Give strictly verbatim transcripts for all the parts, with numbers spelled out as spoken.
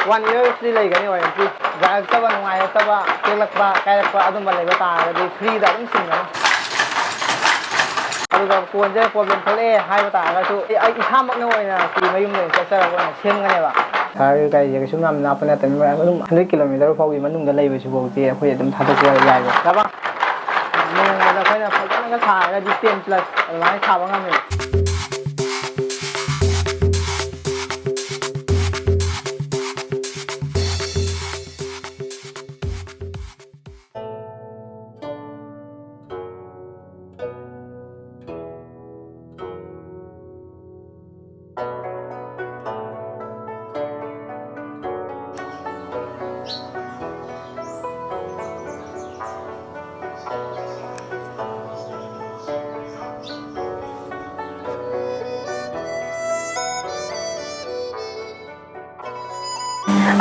One year free ꯂꯩꯒꯅꯤ warranty꯫ ꯌꯥꯔꯛꯇꯕ, ꯅꯨꯡꯉꯥꯏꯔꯛꯇꯕ, ꯇꯦꯛꯂꯛꯄ, ꯀꯥꯏꯔꯛꯄ ꯑꯗꯨꯝꯕ ꯂꯩꯕ ꯇꯥꯔꯒꯗꯤ free ꯗ ꯑꯗꯨꯝ ꯁꯤꯟꯒꯅꯤ꯫ ꯑꯗꯨꯒ ꯀꯣꯟꯁꯦ problem ꯊꯣꯛꯂꯛꯑꯦ ꯍꯥꯏꯕ ꯇꯥꯔꯒꯁꯨ ꯑꯩ, ꯑꯩ ꯏꯁꯥꯃꯛꯅ ꯑꯣꯏꯅ ꯁꯤ ꯃꯌꯨꯝꯗ ꯑꯣꯏꯅ ꯆꯠꯆꯔꯒ ꯑꯣꯏꯅ ꯁꯦꯝꯒꯅꯦꯕ꯫ Sir ꯒꯤ ꯒꯥꯔꯤꯁꯦ ꯀꯩꯁꯨ ꯌꯥꯝ ꯂꯥꯞꯄ ꯅꯠꯇꯕꯅꯤꯅ ꯑꯗꯨꯝ hundred kilometer ꯐꯥꯎꯒꯤ ꯃꯅꯨꯡꯗ ꯂꯩꯕꯁꯤꯐꯥꯎꯗꯤ ꯑꯩꯈꯣꯏ ꯑꯗꯨꯝ ꯊꯥꯗꯣꯛꯄ ꯌꯥꯏꯕ꯫ ꯅꯣꯡꯃꯗ ꯑꯩꯈꯣꯏꯅ ꯐꯖꯅꯒ ꯁꯥꯔꯒꯗꯤ ten plus ꯑꯗꯨꯃꯥꯏꯅ ꯁꯥꯕ ꯉꯝꯃꯦ꯫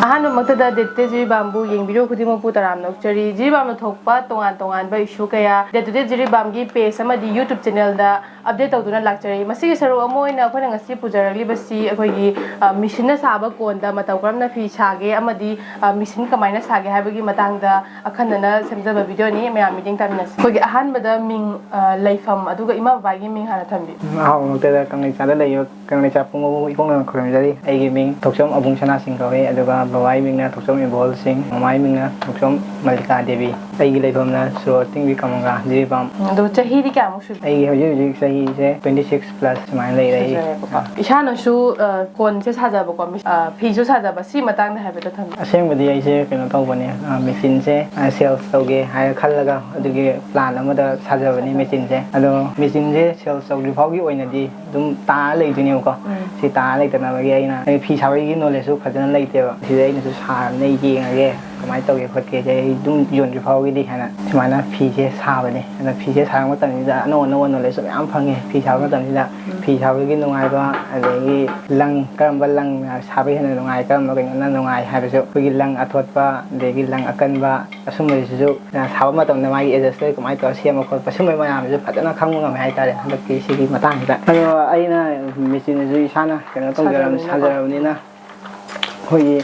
ꯑꯍꯥꯟꯕꯃꯛꯇꯗ Day to Day ꯖꯤꯔꯤꯕꯥꯝꯕꯨ ꯌꯦꯡꯕꯤꯔꯤꯕ ꯈꯨꯗꯤꯡꯃꯛꯄꯨ ꯇꯔꯥꯝꯅ ꯑꯣꯛꯆꯔꯤ꯫ ꯖꯤꯔꯤꯕꯥꯝꯅ ꯊꯣꯛꯄ ꯇꯣꯉꯥꯟ ꯇꯣꯉꯥꯟꯕ issue ꯀꯌꯥ Day to Day ꯖꯤꯔꯤꯕꯥꯝꯒꯤ page ꯑꯃꯗꯤ YouTube channel ꯗ update ꯇꯧꯗꯨꯅ ꯂꯥꯛꯆꯔꯤ꯫ ꯃꯁꯤꯒꯤ ꯁꯔꯨꯛ ꯑꯃ ꯑꯣꯏꯅ ꯑꯩꯈꯣꯏꯅ ꯉꯁꯤ ꯄꯨꯖꯔꯛꯂꯤꯕꯁꯤ ꯑꯩꯈꯣꯏꯒꯤ, ꯑ, machine ꯅ ꯁꯥꯕ ꯀꯣꯟꯗ ꯃꯇꯧ ꯀꯔꯝꯅ ꯐꯤ ꯁꯥꯒꯦ ꯑꯃꯗꯤ, ꯑ, machine ꯀꯃꯥꯏꯅ ꯁꯥꯒꯦ ꯍꯥꯏꯕꯒꯤ ꯃꯇꯥꯡꯗ ꯑꯈꯟꯅꯅ ꯁꯦꯝꯖꯕ video ꯅꯤ꯫ ꯃꯌꯥꯝ ꯃꯤꯠꯌꯦꯡ ꯇꯥꯃꯤꯟꯅꯁꯤ꯫ ꯑꯩꯈꯣꯏꯒꯤ ꯑꯍꯥꯟꯕꯗ ꯃꯤꯡ, ꯑ, ꯂꯩꯐꯝ ꯑꯗꯨꯒ ꯏꯃꯥ ꯕꯕꯥꯒꯤ ꯃꯤꯡ ꯍꯥꯟꯅ ꯊꯝꯕꯤꯌꯨ꯫ ꯑꯍꯥꯟꯕꯃꯛꯇꯗ ꯀꯪꯂꯩꯆꯥꯗ ꯂꯩꯕ ꯀꯪꯂꯩꯆꯥ ꯄꯨꯝꯕꯕꯨ ꯏꯀꯣꯛꯅꯅ ꯈꯨꯔꯨꯝꯖꯔꯤ꯫ ꯑꯩꯒꯤ ꯃꯤꯡ ꯊꯣꯛꯆꯣꯝ ꯑꯕꯨꯡ ꯁꯅꯥꯁꯤꯡ ꯀꯧꯏ, ꯑꯗꯨꯒ ꯕꯕꯥꯒꯤ ꯃꯤꯡꯅ ꯊꯣꯛꯆꯣꯝ ꯏꯕꯣꯜ ꯁꯤꯡ, ꯃꯃꯥꯒꯤ ꯃꯤꯡꯅ ꯊꯣꯛꯆꯣꯝ ꯃꯜꯂꯤꯀꯥ ꯗꯦꯕꯤ꯫ ꯑꯩꯒꯤ ꯂꯩꯐꯝꯅ ꯁꯣꯔꯣꯛ ꯇꯤꯡꯕꯤ ꯀꯃꯪꯒ꯭ꯔꯥ, ꯖꯤꯔꯤꯕꯥꯝ꯫ ꯎꯝ, ꯑꯗꯣ ꯆꯍꯤꯗꯤ ꯀꯌꯥꯃꯨꯛ ꯁꯨꯔꯦ? ꯑꯩꯒꯤ ꯍꯧꯖꯤꯛ ꯍꯧꯖꯤꯛ ꯆꯍꯤꯁꯦ twenty six plus ꯁꯨꯃꯥꯏꯅ ꯂꯩꯔꯦ ꯑꯩ꯫ ꯁꯨꯖꯔꯦꯕꯀꯣ꯫ ꯑꯥ꯫ ꯏꯁꯥꯅꯁꯨ, ꯑ, ꯀꯣꯟꯁꯦ ꯁꯥꯖꯕꯀꯣ, ꯃꯤ-, ꯑ, ꯐꯤꯁꯨ ꯁꯥꯖꯕ, ꯁꯤ ꯃꯇꯥꯡꯗ ꯍꯥꯏꯐꯦꯠꯇ ꯊꯝꯕꯤꯌꯨ꯫ ꯑꯁꯦꯡꯕꯗꯤ ꯑꯩꯁꯦ ꯀꯩꯅꯣ ꯇꯧꯕꯅꯦ, ꯑ, machineꯁꯦ, ꯑ, sales ꯇꯧꯒꯦ ꯍꯥꯏꯅ ꯈꯜꯂꯒ ꯑꯗꯨꯒꯤ plan ꯑꯃꯗ ꯁꯥꯖꯕꯅꯤ ꯁꯥꯖꯕ꯫ Machineꯁꯦ꯫ ꯑꯗꯣ machineꯁꯦ sales ꯇꯧꯗ꯭ꯔꯤ ꯐꯥꯎꯒꯤ ꯑꯣꯏꯅꯗꯤ ꯑꯗꯨꯝ ꯇꯥꯔ ꯂꯩꯗꯣꯏꯅꯦꯕꯀꯣ꯫ ꯎꯝ꯫ ꯁꯤ ꯇꯥꯔ ꯂꯩꯇꯅꯕꯒꯤ ꯑꯩꯅ, ꯑꯩ ꯐꯤ ꯁꯥꯕꯒꯤ knowledgeꯁꯨ ꯐꯖꯅ ꯂꯩꯇꯦꯕ꯫ ꯁꯤꯗ ꯑꯩꯅꯁꯨ ꯁꯥꯔꯕꯅꯤꯅ ꯌꯦꯡꯉꯒꯦ, ꯀꯃꯥꯏꯅ ꯇꯧꯒꯦ ꯈꯣꯠꯀꯦꯁꯦ ꯑꯩ ꯑꯗꯨꯝ ꯌꯣꯟꯗ꯭ꯔꯤ ꯐꯥꯎꯒꯤꯗꯤ ꯍꯥꯏꯅ ꯁꯨꯃꯥꯏꯅ ꯐꯤꯁꯦ ꯁꯥꯕꯅꯦ꯫ ꯑꯗꯣ ꯐꯤꯁꯦ ꯁꯥꯔꯛꯄ ꯃꯇꯝꯁꯤꯗ ꯑꯅꯧ ꯑꯅꯧꯕ knowledgeꯁꯨ ꯃꯌꯥꯝ ꯐꯪꯉꯦ꯫ ꯐꯤ ꯁꯥꯕ ꯃꯇꯝꯁꯤꯗ ꯎꯝ꯫ ꯐꯤ ꯁꯥꯕꯒꯤ ꯅꯨꯡꯉꯥꯏꯕ, ꯑꯗꯒꯤ ꯂꯪ, ꯀꯔꯝꯕ ꯂꯪꯅ ꯁꯥꯕ ꯍꯦꯟꯅ ꯅꯨꯡꯉꯥꯏ, ꯀꯔꯝꯕ ꯀꯩꯅꯣꯅ ꯅꯨꯡꯉꯥꯏ ꯍꯥꯏꯕꯁꯨ, ꯑꯩꯈꯣꯏꯒꯤ ꯂꯪ ꯑꯊꯣꯠꯄ, ꯑꯗꯒꯤ ꯂꯪ ꯑꯀꯟꯕ, ꯑꯁꯨꯝꯕꯁꯤꯁꯨ ꯁꯥꯕ ꯃꯇꯝꯗ ꯃꯥꯒꯤ adjustment ꯀꯃꯥꯏꯅ ꯇꯧꯔꯒ ꯁꯦꯝꯕ ꯈꯣꯠꯄ, ꯁꯨꯝꯕꯒꯤ ꯃꯌꯥꯝꯁꯤꯁꯨ ꯐꯖꯅ ꯈꯪꯕ ꯉꯝꯃꯦ ꯍꯥꯏꯇꯥꯔꯦ, ꯍꯟꯗꯛꯇꯤ ꯁꯤꯒꯤ ꯃꯇꯥꯡꯁꯤꯗ꯫ ꯑꯗꯣ ꯑꯩꯅ machineꯁꯤꯁꯨ ꯏꯁꯥꯅ ꯀꯩꯅꯣ ꯇꯧꯖꯔꯕ-, ꯁꯥꯖꯔꯕꯅꯤꯅꯀꯣ꯫ ꯁꯥꯖꯔꯕꯅꯤꯅ, ꯑꯩꯈꯣꯏꯒꯤ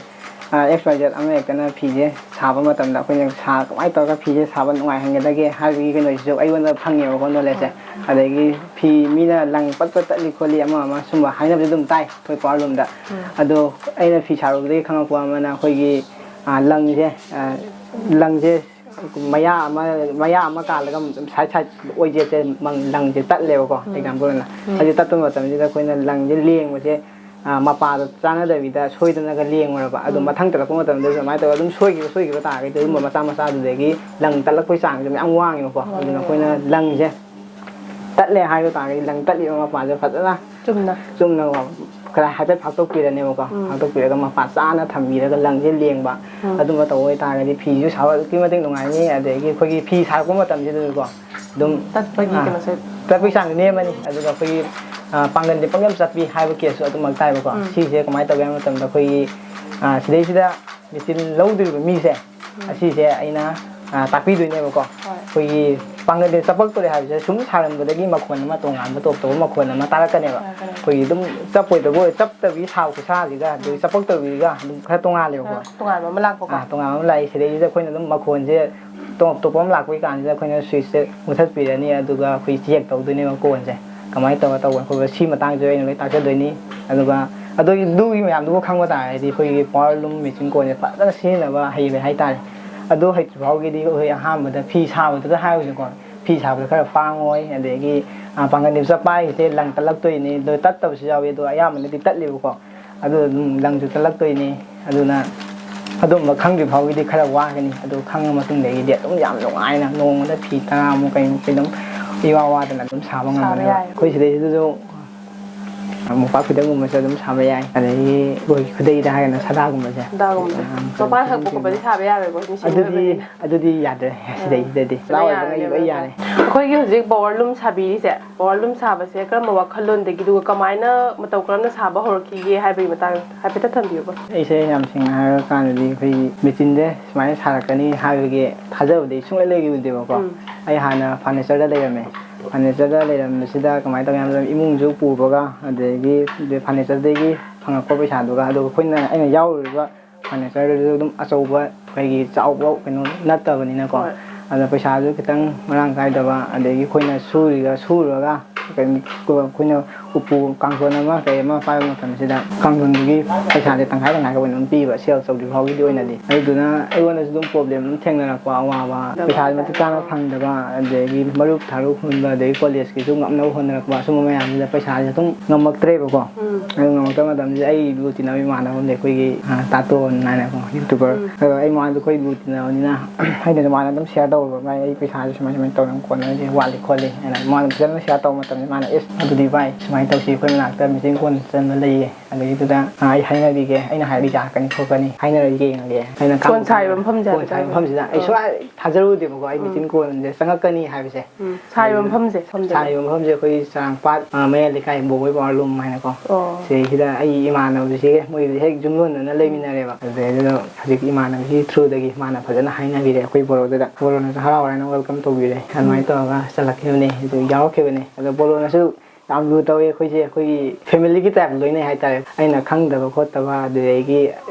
ꯑꯦꯛꯁ ꯋꯥꯏ ꯖꯦꯠ ꯑꯃ ꯍꯦꯛꯇꯅ ꯐꯤꯁꯦ ꯁꯥꯕ ꯃꯇꯝꯗ ꯑꯩꯈꯣꯏꯅ ꯁꯥ ꯀꯃꯥꯏꯅ ꯇꯧꯔꯒ ꯐꯤꯁꯦ ꯁꯥꯕ ꯅꯨꯡꯉꯥꯏꯍꯟꯒꯗꯒꯦ ꯍꯥꯏꯕꯒꯤ ꯀꯩꯅꯣꯁꯤꯁꯨ ꯑꯩꯉꯣꯟꯗ ꯐꯪꯉꯦꯕꯀꯣ, ꯅꯣꯂꯦꯖꯁꯦ꯫ ꯑꯗꯒꯤ ꯐꯤ ꯃꯤꯅ ꯂꯪ ꯄꯠ ꯄꯠ ꯇꯠꯂꯤ ꯈꯣꯠꯂꯤ ꯑꯃ ꯑꯃ ꯁꯨꯝꯕ ꯍꯥꯏꯅꯕꯁꯨ ꯑꯗꯨꯝ ꯇꯥꯏ ꯑꯩꯈꯣꯏ ꯄꯋꯥꯔ ꯂꯨꯝꯗ꯫ ꯑꯗꯣ ꯑꯩꯅ ꯐꯤ ꯁꯥꯔꯨꯕꯗꯒꯤ ꯈꯪꯉꯛꯄ ꯑꯃꯅ ꯑꯩꯈꯣꯏꯒꯤ, ꯑ, ꯂꯪꯁꯦ, ꯑ, ꯂꯪꯁꯦ ꯃꯌꯥ ꯑꯃ, ꯃꯌꯥ ꯑꯃ ꯀꯥꯜꯂꯒ ꯁꯥꯏꯠ ꯁꯥꯏꯠ ꯑꯣꯏꯖꯦꯠꯁꯦ ꯂꯪꯁꯦ ꯇꯠꯂꯦꯕꯀꯣ, ꯑꯦꯛꯖꯥꯝꯄꯜ ꯑꯣꯏꯅ꯫ ꯑꯗꯨ ꯇꯠꯄ ꯃꯇꯝꯁꯤꯗ ꯑꯩꯈꯣꯏꯅ ꯂꯪꯁꯦ ꯂꯦꯡꯕꯁꯦ, ꯑ, ꯃꯄꯥꯗꯣ ꯆꯥꯟꯅꯗꯕꯤꯗ ꯁꯣꯏꯗꯅꯒ ꯂꯦꯡꯉꯨꯔꯕ꯫ ꯑꯗꯣ ꯃꯊꯪ ꯇꯠꯂꯛꯄ ꯃꯇꯝꯗꯁꯨ ꯑꯗꯨꯃꯥꯏꯅ ꯇꯧꯔꯒ ꯑꯗꯨꯝ ꯁꯣꯏꯈꯤꯕ, ꯁꯣꯏꯈꯤꯕ ꯇꯥꯔꯒꯗꯤ ꯑꯗꯨꯒꯨꯝꯕ ꯃꯆꯥ ꯃꯆꯥꯗꯨꯗꯒꯤ ꯂꯪ ꯇꯠꯂꯛꯄꯒꯤ ꯆꯥꯡꯁꯦ ꯃꯌꯥꯝ ꯋꯥꯡꯉꯦꯕꯀꯣ꯫ ꯑꯗꯨꯅ ꯑꯩꯈꯣꯏꯅ ꯂꯪꯁꯦ ꯇꯠꯂꯦ ꯍꯥꯏꯕ ꯇꯥꯔꯒꯗꯤ ꯂꯪ ꯇꯠꯂꯤꯕ ꯃꯄꯥꯁꯦ ꯐꯖꯅ ꯆꯨꯝꯅ꯫ ꯆꯨꯝꯅ ꯈꯔ ꯍꯥꯏꯐꯦꯠ ꯐꯥꯛꯇꯣꯛꯄꯤꯔꯅꯦꯕꯀꯣ꯫ ꯐꯥꯛꯇꯣꯛꯄꯤꯔꯒ ꯃꯄꯥ ꯆꯥꯅ ꯊꯝꯕꯤꯔꯒ ꯂꯪꯁꯦ ꯂꯦꯡꯕ꯫ ꯑꯗꯨꯝꯕ ꯇꯧꯕ ꯑꯣꯏꯇꯥꯔꯒꯗꯤ ꯐꯤꯁꯨ ꯁꯥꯕ ꯑꯗꯨꯛꯀꯤ ꯃꯇꯤꯛ ꯅꯨꯡꯉꯥꯏꯅꯤ꯫ ꯑꯗꯒꯤ ꯑꯩꯈꯣꯏꯒꯤ ꯐꯤ ꯁꯥꯔꯛꯄ ꯃꯇꯝꯁꯤꯗꯁꯨꯀꯣ ꯑꯗꯨꯝ, ꯇꯠꯄꯒꯤ ꯑꯥ, ꯀꯩꯅꯣꯁꯦ꯫ ꯇꯠꯄꯒꯤ ꯆꯥꯡꯁꯦ ꯅꯦꯝꯃꯅꯤ꯫ ꯑꯗꯨꯒ ꯑꯩꯈꯣꯏꯒꯤ, ꯑꯥ, ꯄꯥꯡꯒꯜꯁꯦ ꯄꯪꯆꯞ ꯆꯞꯄꯤ ꯍꯥꯏꯕ ꯀꯦꯁꯁꯨ ꯑꯗꯨꯃꯛ ꯇꯥꯏꯕꯀꯣ꯫ ꯁꯤꯁꯦ ꯀꯃꯥꯏꯅ ꯇꯧꯒꯦ ꯍꯥꯏꯕ ꯃꯇꯝꯗ ꯑꯩꯈꯣꯏꯒꯤ, ꯑꯥ, ꯁꯤꯗꯩꯁꯤꯗ ꯃꯦꯆꯤꯟ ꯂꯧꯗꯣꯔꯤꯕ ꯃꯤꯁꯦ, ꯑꯁꯤꯁꯦ ꯑꯩꯅ, ꯑꯥ, ꯇꯥꯛꯄꯤꯗꯣꯏꯅꯦꯕꯀꯣ꯫ ꯑꯩꯈꯣꯏꯒꯤ ꯄꯥꯡꯒꯜꯁꯦ ꯆꯞꯄꯛꯇꯣꯔꯦ ꯍꯥꯏꯕꯁꯦ ꯁꯨꯝ ꯁꯥꯔꯝꯕꯗꯒꯤ ꯃꯈꯣꯟ ꯑꯃ, ꯇꯣꯉꯥꯟꯕ ꯇꯣꯞ ꯇꯣꯞꯄ ꯃꯈꯣꯟ ꯑꯃ ꯇꯥꯔꯛꯀꯅꯦꯕ꯫ ꯑꯩꯈꯣꯏꯒꯤ ꯑꯗꯨꯝ ꯆꯞꯄꯣꯏꯗꯕ ꯑꯣꯏ-, ꯆꯞꯇꯕꯤ ꯁꯥꯕ ꯈꯨꯠꯁꯥꯁꯤꯒ ꯑꯗꯨꯒꯤ ꯆꯞꯄꯛꯇꯕꯤꯒ ꯑꯗꯨꯝ ꯈꯔ ꯇꯣꯉꯥꯜꯂꯦꯕꯀꯣ꯫ ꯇꯣꯉꯥꯟꯕ ꯑꯃ ꯂꯥꯛꯄꯀꯣ꯫ ꯑꯥ, ꯇꯣꯉꯥꯟꯕ ꯑꯃ ꯂꯥꯛꯏ꯫ ꯁꯤꯗꯩꯁꯤꯗ ꯑꯩꯈꯣꯏꯅ ꯑꯗꯨꯝ ꯃꯈꯣꯟꯁꯦ ꯇꯣꯞ ꯇꯣꯞꯄ ꯑꯃ ꯂꯥꯛꯄꯒꯤ ꯀꯥꯟꯁꯤꯗ ꯑꯩꯈꯣꯏꯅ ꯁ꯭ꯋꯤꯠꯆꯁꯦ ꯃꯨꯊꯠꯄꯤꯔꯅꯤ, ꯑꯗꯨꯒ ꯑꯩꯈꯣꯏ ꯆꯦꯛ ꯇꯧꯗꯣꯏꯅꯦꯕ ꯀꯣꯟꯁꯦ ꯀꯃꯥꯏꯅ ꯇꯧꯔ ꯇꯧꯕ ꯈꯣꯠꯄ꯫ ꯁꯤ ꯃꯇꯥꯡꯁꯤꯗ ꯑꯩꯅ ꯂꯣꯏ ꯇꯥꯛꯆꯗꯣꯏꯅꯤ꯫ ꯑꯗꯨꯒ ꯑꯗꯨꯒꯤ, ꯑꯗꯨꯒꯤ ꯃꯌꯥꯝꯗꯨꯕꯨ ꯈꯪꯕ ꯇꯥꯔꯒꯗꯤ ꯑꯩꯈꯣꯏꯒꯤ ꯄꯋꯥꯔ ꯂꯨꯝ ꯃꯦꯆꯤꯟ ꯀꯣꯟꯁꯦ ꯐꯖꯅ ꯁꯤꯖꯤꯟꯅꯕ ꯍꯩꯔꯦ ꯍꯥꯏꯇꯥꯔꯦ꯫ ꯑꯗꯨ ꯍꯩꯇ꯭ꯔꯤ ꯐꯥꯎꯒꯤꯗꯤ ꯑꯩꯈꯣꯏ ꯑꯍꯥꯟꯕꯗ ꯐꯤ ꯁꯥꯕꯗꯨꯗ ꯍꯥꯏꯔꯨꯁꯦꯀꯣ, ꯐꯤ ꯁꯥꯕꯗ ꯈꯔ ꯄꯥꯡꯉꯣꯏ, ꯑꯗꯒꯤ, ꯑ, ꯄꯥꯡꯒꯜ ꯅꯦꯝꯆꯠꯄ ꯍꯥꯏꯁꯦ ꯂꯪ ꯇꯠꯂꯛꯇꯣꯏꯅꯤ꯫ ꯑꯗꯣ ꯇꯠꯇꯕꯁꯨ ꯌꯥꯎꯏ, ꯑꯗꯣ ꯑꯌꯥꯝꯕꯅꯗꯤ ꯇꯠꯂꯦꯕꯀꯣ꯫ ꯑꯗꯨ ꯑꯗꯨꯝ ꯂꯪꯁꯨ ꯇꯠꯂꯛꯇꯣꯏꯅꯤ꯫ ꯑꯗꯨꯅ ꯑꯗꯨꯝꯕ ꯈꯪꯗ꯭ꯔꯤ ꯐꯥꯎꯒꯤꯗꯤ ꯈꯔ ꯋꯥꯒꯅꯤ꯫ ꯑꯗꯨ ꯈꯪꯉ ꯃꯇꯨꯡꯗꯒꯤꯗꯤ ꯑꯗꯨꯝ ꯌꯥꯝ ꯅꯨꯡꯉꯥꯏꯅ ꯅꯣꯡꯃꯗ ꯐꯤ ꯇꯔꯥꯃꯨꯛ ꯀꯩꯃꯨꯛ ꯑꯗꯨꯝ ꯏꯋꯥ ꯋꯥꯗꯅ ꯑꯗꯨꯝ ꯁꯥꯕ ꯁꯥꯕ ꯉꯝꯃꯦꯕ꯫ ꯌꯥꯏ꯫ ꯑꯩꯈꯣꯏ ꯁꯤꯗꯩꯁꯤꯗꯁꯨ ꯃꯣꯝꯄꯥꯛ ꯐꯤꯗꯛꯒꯨꯝꯕꯁꯨ ꯑꯗꯨꯝ ꯁꯥꯕ ꯌꯥꯏ꯫ ꯑꯗꯒꯤ ꯑꯩꯈꯣꯏ ꯈꯨꯗꯩꯗ ꯍꯥꯏꯔꯒꯅ ꯁꯥꯗꯥꯒꯨꯝꯕꯁꯦ꯫ ꯁꯥꯗꯥꯒꯨꯝꯕꯁꯦ꯫ ꯑꯥ, ꯃꯄꯥꯟ ꯍꯛꯄ ꯈꯣꯠꯄꯗꯤ ꯁꯥꯕ ꯌꯥꯔꯣꯏꯀꯣ, ꯃꯦꯆꯤꯟ ꯑꯗꯨꯗꯤ, ꯑꯣꯏꯕꯅꯤꯅ꯫ ꯑꯗꯨꯗꯤ ꯌꯥꯗ꯭ꯔꯦ꯫ ꯑꯥ꯫ ꯁꯤꯗꯩꯁꯤꯗꯗꯤ ꯂꯣꯏ ꯌꯥꯔꯦ, ꯂꯣꯏ ꯌꯥꯔꯦ꯫ ꯑꯩꯈꯣꯏꯒꯤ ꯍꯧꯖꯤꯛ ꯄꯋꯥꯔ ꯂꯨꯝ ꯁꯥꯕꯤꯔꯤꯁꯦ, ꯄꯋꯥꯔ ꯂꯨꯝ ꯁꯥꯕꯁꯦ ꯀꯔꯝꯕ ꯋꯥꯈꯜꯂꯣꯟꯗꯒꯤ, ꯑꯗꯨꯒ ꯀꯃꯥꯏꯅ, ꯃꯇꯧ ꯀꯔꯝꯅ ꯁꯥꯕ ꯍꯧꯔꯛꯈꯤꯒꯦ ꯍꯥꯏꯕꯒꯤ ꯃꯇꯥꯡꯗ ꯍꯥꯏꯐꯦꯠꯇ ꯊꯝꯕꯤꯌꯨꯕ꯫ ꯑꯩꯁꯦ ꯌꯥꯝ ꯁꯦꯡꯅ ꯍꯥꯏꯔꯀꯥꯟꯗꯗꯤ ꯑꯩꯈꯣꯏꯒꯤ ꯃꯦꯆꯤꯟꯁꯦ ꯁꯨꯃꯥꯏꯅ ꯁꯥꯔꯛꯀꯅꯤ ꯍꯥꯏꯕꯒꯤ ꯊꯥꯖꯕꯗꯤ ꯁꯨꯡꯂꯩ ꯂꯩꯈꯤꯗꯦꯕꯀꯣ꯫ ꯎꯝ꯫ ꯑꯩ ꯍꯥꯟꯅ ꯐꯔꯅꯤꯆꯔꯗ ꯂꯩꯔꯝꯃꯦ꯫ ꯐꯔꯅꯤꯆꯔꯗ ꯂꯩꯔꯝꯕꯁꯤꯗ ꯀꯃꯥꯏꯅ ꯇꯧꯒꯦ ꯍꯥꯏꯕꯗ ꯏꯃꯨꯡꯁꯨ ꯄꯨꯕꯒ, ꯑꯗꯒꯤ ꯐꯔꯅꯤꯆꯔꯗꯒꯤ ꯐꯪꯉꯛꯄ ꯄꯩꯁꯥꯗꯨꯒ, ꯑꯗꯨꯒ ꯑꯩꯈꯣꯏꯅ, ꯑꯩꯅ ꯌꯥꯎꯔꯨꯔꯤꯕ ꯐꯔꯅꯤꯆꯔꯗꯨꯁꯨ ꯑꯗꯨꯝ ꯑꯆꯧꯕ, ꯑꯩꯈꯣꯏꯒꯤ ꯆꯥꯎꯕ ꯀꯩꯅꯣ ꯅꯠꯇꯕꯅꯤꯅꯀꯣ꯫ ꯍꯣꯏ꯫ ꯑꯗ ꯄꯩꯁꯥꯁꯨ ꯈꯤꯇꯪ ꯃꯔꯥꯡ ꯀꯥꯏꯗꯕ, ꯑꯗꯒꯤ ꯑꯩꯈꯣꯏꯅ ꯁꯨꯔꯤꯒ ꯁꯨꯔꯨꯔꯒ ꯀꯩꯅꯣ, ꯑꯩꯈꯣꯏꯅ ꯎꯄꯨ ꯀꯥꯡꯊꯣꯟ ꯑꯃ ꯀꯩ ꯑꯃ ꯄꯥꯏꯕ ꯃꯇꯝꯁꯤꯗ ꯀꯥꯡꯊꯣꯟꯗꯨꯒꯤ ꯄꯩꯁꯥꯁꯦ ꯇꯪꯈꯥꯏ ꯇꯪꯈꯥꯏ ꯑꯣꯏꯅ ꯑꯗꯨꯝ ꯄꯤꯕ, ꯁꯦꯜ ꯇꯧꯗ꯭ꯔꯤ ꯐꯥꯎꯒꯤꯗꯤ ꯑꯣꯏꯅꯗꯤ꯫ ꯑꯗꯨꯗꯨꯅ ꯑꯩꯉꯣꯟꯗꯁꯨ ꯑꯗꯨꯝ ꯄ꯭ꯔꯣꯕ꯭ꯂꯦꯝ ꯑꯗꯨꯝ ꯊꯦꯡꯅꯔꯛꯄ, ꯑꯋꯥꯕ, ꯄꯩꯁꯥꯁꯦ ꯃꯇꯤꯛ ꯆꯥꯅ ꯐꯪꯗꯕ, ꯑꯗꯒꯤ ꯃꯔꯨꯞ ꯊꯥꯔꯨꯞ ꯍꯨꯟꯕ, ꯑꯗꯒꯤ ꯀꯣꯂꯦꯖꯀꯤꯁꯨ ꯉꯝꯅꯕ ꯍꯣꯠꯅꯔꯛꯄ, ꯁꯨꯝꯕ ꯃꯌꯥꯝꯁꯤꯗ ꯄꯩꯁꯥꯁꯦ ꯑꯗꯨꯝ ꯉꯝꯃꯛꯇ꯭ꯔꯦꯕꯀꯣ꯫ ꯎꯝ꯫ ꯑꯗꯨ ꯉꯝꯃꯛꯇꯕ ꯃꯇꯝꯁꯤꯗ ꯑꯩ ꯂꯨ ꯇꯤꯟꯅꯕ ꯏꯃꯥꯟꯅꯕ ꯑꯃ ꯂꯩ, ꯑꯩꯈꯣꯏꯒꯤ, ꯑ, ꯇꯥꯇꯣꯟ ꯍꯥꯏꯅꯀꯣ, YouTuber꯫ ꯎꯝ꯫ ꯑꯗꯣ ꯑꯩ ꯃꯥꯁꯨ ꯑꯩꯈꯣꯏ ꯂꯨ ꯇꯤꯟꯅꯕꯅꯤꯅ ꯑꯩꯅꯁꯨ ꯃꯥꯅ ꯑꯗꯨꯝ ꯁꯤꯌꯔ ꯇꯧꯔꯨꯕ, "ꯚꯥꯏ, ꯑꯩ ꯄꯩꯁꯥꯁꯦ ꯁꯨꯃꯥꯏ ꯁꯨꯃꯥꯏꯅ ꯇꯧꯗꯅ ꯈꯣꯠꯅ ꯑꯩꯁꯦ ꯋꯥꯠꯂꯤ ꯈꯣꯠꯂꯤ" ꯍꯥꯏꯅ ꯃꯥꯅ ꯐꯖꯅ ꯁꯤꯌꯔ ꯇꯧꯕ ꯃꯇꯝꯗ ꯃꯥꯅ, "ꯑꯦꯁ, ꯑꯗꯨꯗꯤ ꯚꯥꯏ, ꯁꯨꯃꯥꯏꯅ ꯇꯧꯁꯤ, ꯑꯩꯈꯣꯏ ꯃꯅꯥꯛꯇ ꯃꯦꯆꯤꯟ ꯀꯣꯟ ꯆꯟꯕ ꯂꯩꯌꯦ, ꯑꯗꯨꯒꯤꯗꯨꯗ, ꯑ, ꯑꯩ ꯍꯥꯏꯅꯕꯤꯒꯦ, ꯑꯩꯅ ꯍꯥꯏꯔꯗꯤ ꯌꯥꯔꯛꯀꯅꯤ ꯈꯣꯠꯀꯅꯤ, ꯍꯥꯏꯅꯔ ꯌꯦꯡꯉꯒꯦ" ꯍꯥꯏꯅ ꯀꯣꯟ ꯁꯥꯔꯤꯕ ꯃꯐꯝꯁꯦ ꯀꯣꯟ ꯁꯥꯔꯤꯕ ꯍꯥꯏꯕ ꯃꯐꯝꯁꯤꯗ ꯑꯩ ꯇꯥꯔꯦ꯫ ꯁꯨꯡꯊꯥ ꯊꯥꯖꯔꯨꯗꯦꯕꯀꯣ, ꯑꯩ ꯎꯝ꯫ ꯃꯦꯆꯤꯟ ꯀꯣꯟꯁꯦ ꯆꯪꯉꯛꯀꯅꯤ ꯍꯥꯏꯕꯁꯦ꯫ ꯎꯝ, ꯁꯥꯔꯤꯕ ꯃꯐꯝꯁꯦ, ꯃꯐꯝꯁꯦ꯫ ꯁꯥꯔꯤꯕ ꯃꯐꯝꯁꯦ ꯑꯩꯈꯣꯏ ꯆꯥꯔꯥꯡꯄꯥꯠ, ꯑ, ꯃꯌꯥꯏ ꯂꯩꯀꯥꯏ ꯕꯣꯕꯣꯏ ꯄꯥꯋꯔ ꯂꯨꯝ ꯍꯥꯏꯅꯀꯣ꯫ ꯑꯣ꯫ ꯁꯤꯗꯩꯁꯤꯗ ꯑꯩ ꯏꯃꯥꯟꯅꯕꯁꯤꯒ ꯃꯣꯏꯒꯤꯗꯤ ꯍꯦꯛ ꯌꯨꯝꯂꯣꯟꯅꯅ ꯂꯩꯃꯤꯟꯅꯔꯦꯕ꯫ ꯑꯗꯨꯗꯩꯗꯨꯗ ꯍꯧꯖꯤꯛ ꯏꯃꯥꯟꯅꯕꯁꯤꯒꯤ through ꯗꯒꯤ ꯃꯥꯅ ꯐꯖꯅ ꯍꯥꯏꯅꯕꯤꯔꯦ ꯑꯩꯈꯣꯏ ꯕꯣꯔꯣꯗꯨꯗ꯫ ꯕꯣꯔꯣꯅꯁꯨ ꯍꯔꯥꯎ ꯍꯔꯥꯎꯅ welcome ꯇꯧꯕꯤꯔꯦ꯫ ꯑꯗꯨꯃꯥꯏꯅ ꯎꯝ꯫ ꯇꯧꯔꯒ ꯆꯠꯂꯛꯈꯤꯕꯅꯦ꯫ ꯑꯗꯨ ꯌꯥꯎꯔꯛꯈꯤꯕꯅꯦ꯫ ꯑꯗꯣ ꯕꯣꯔꯣꯅꯁꯨ ꯌꯥꯝ ꯂꯨ ꯇꯧꯋꯦ ꯑꯩꯈꯣꯏꯁꯦ, ꯑꯩꯈꯣꯏꯒꯤ family ꯒꯤ type ꯂꯣꯏꯅꯩ ꯍꯥꯏꯇꯥꯔꯦ꯫ ꯑꯩꯅ ꯈꯪꯗꯕ ꯈꯣꯠꯇꯕ, ꯑꯗꯨꯗꯒꯤ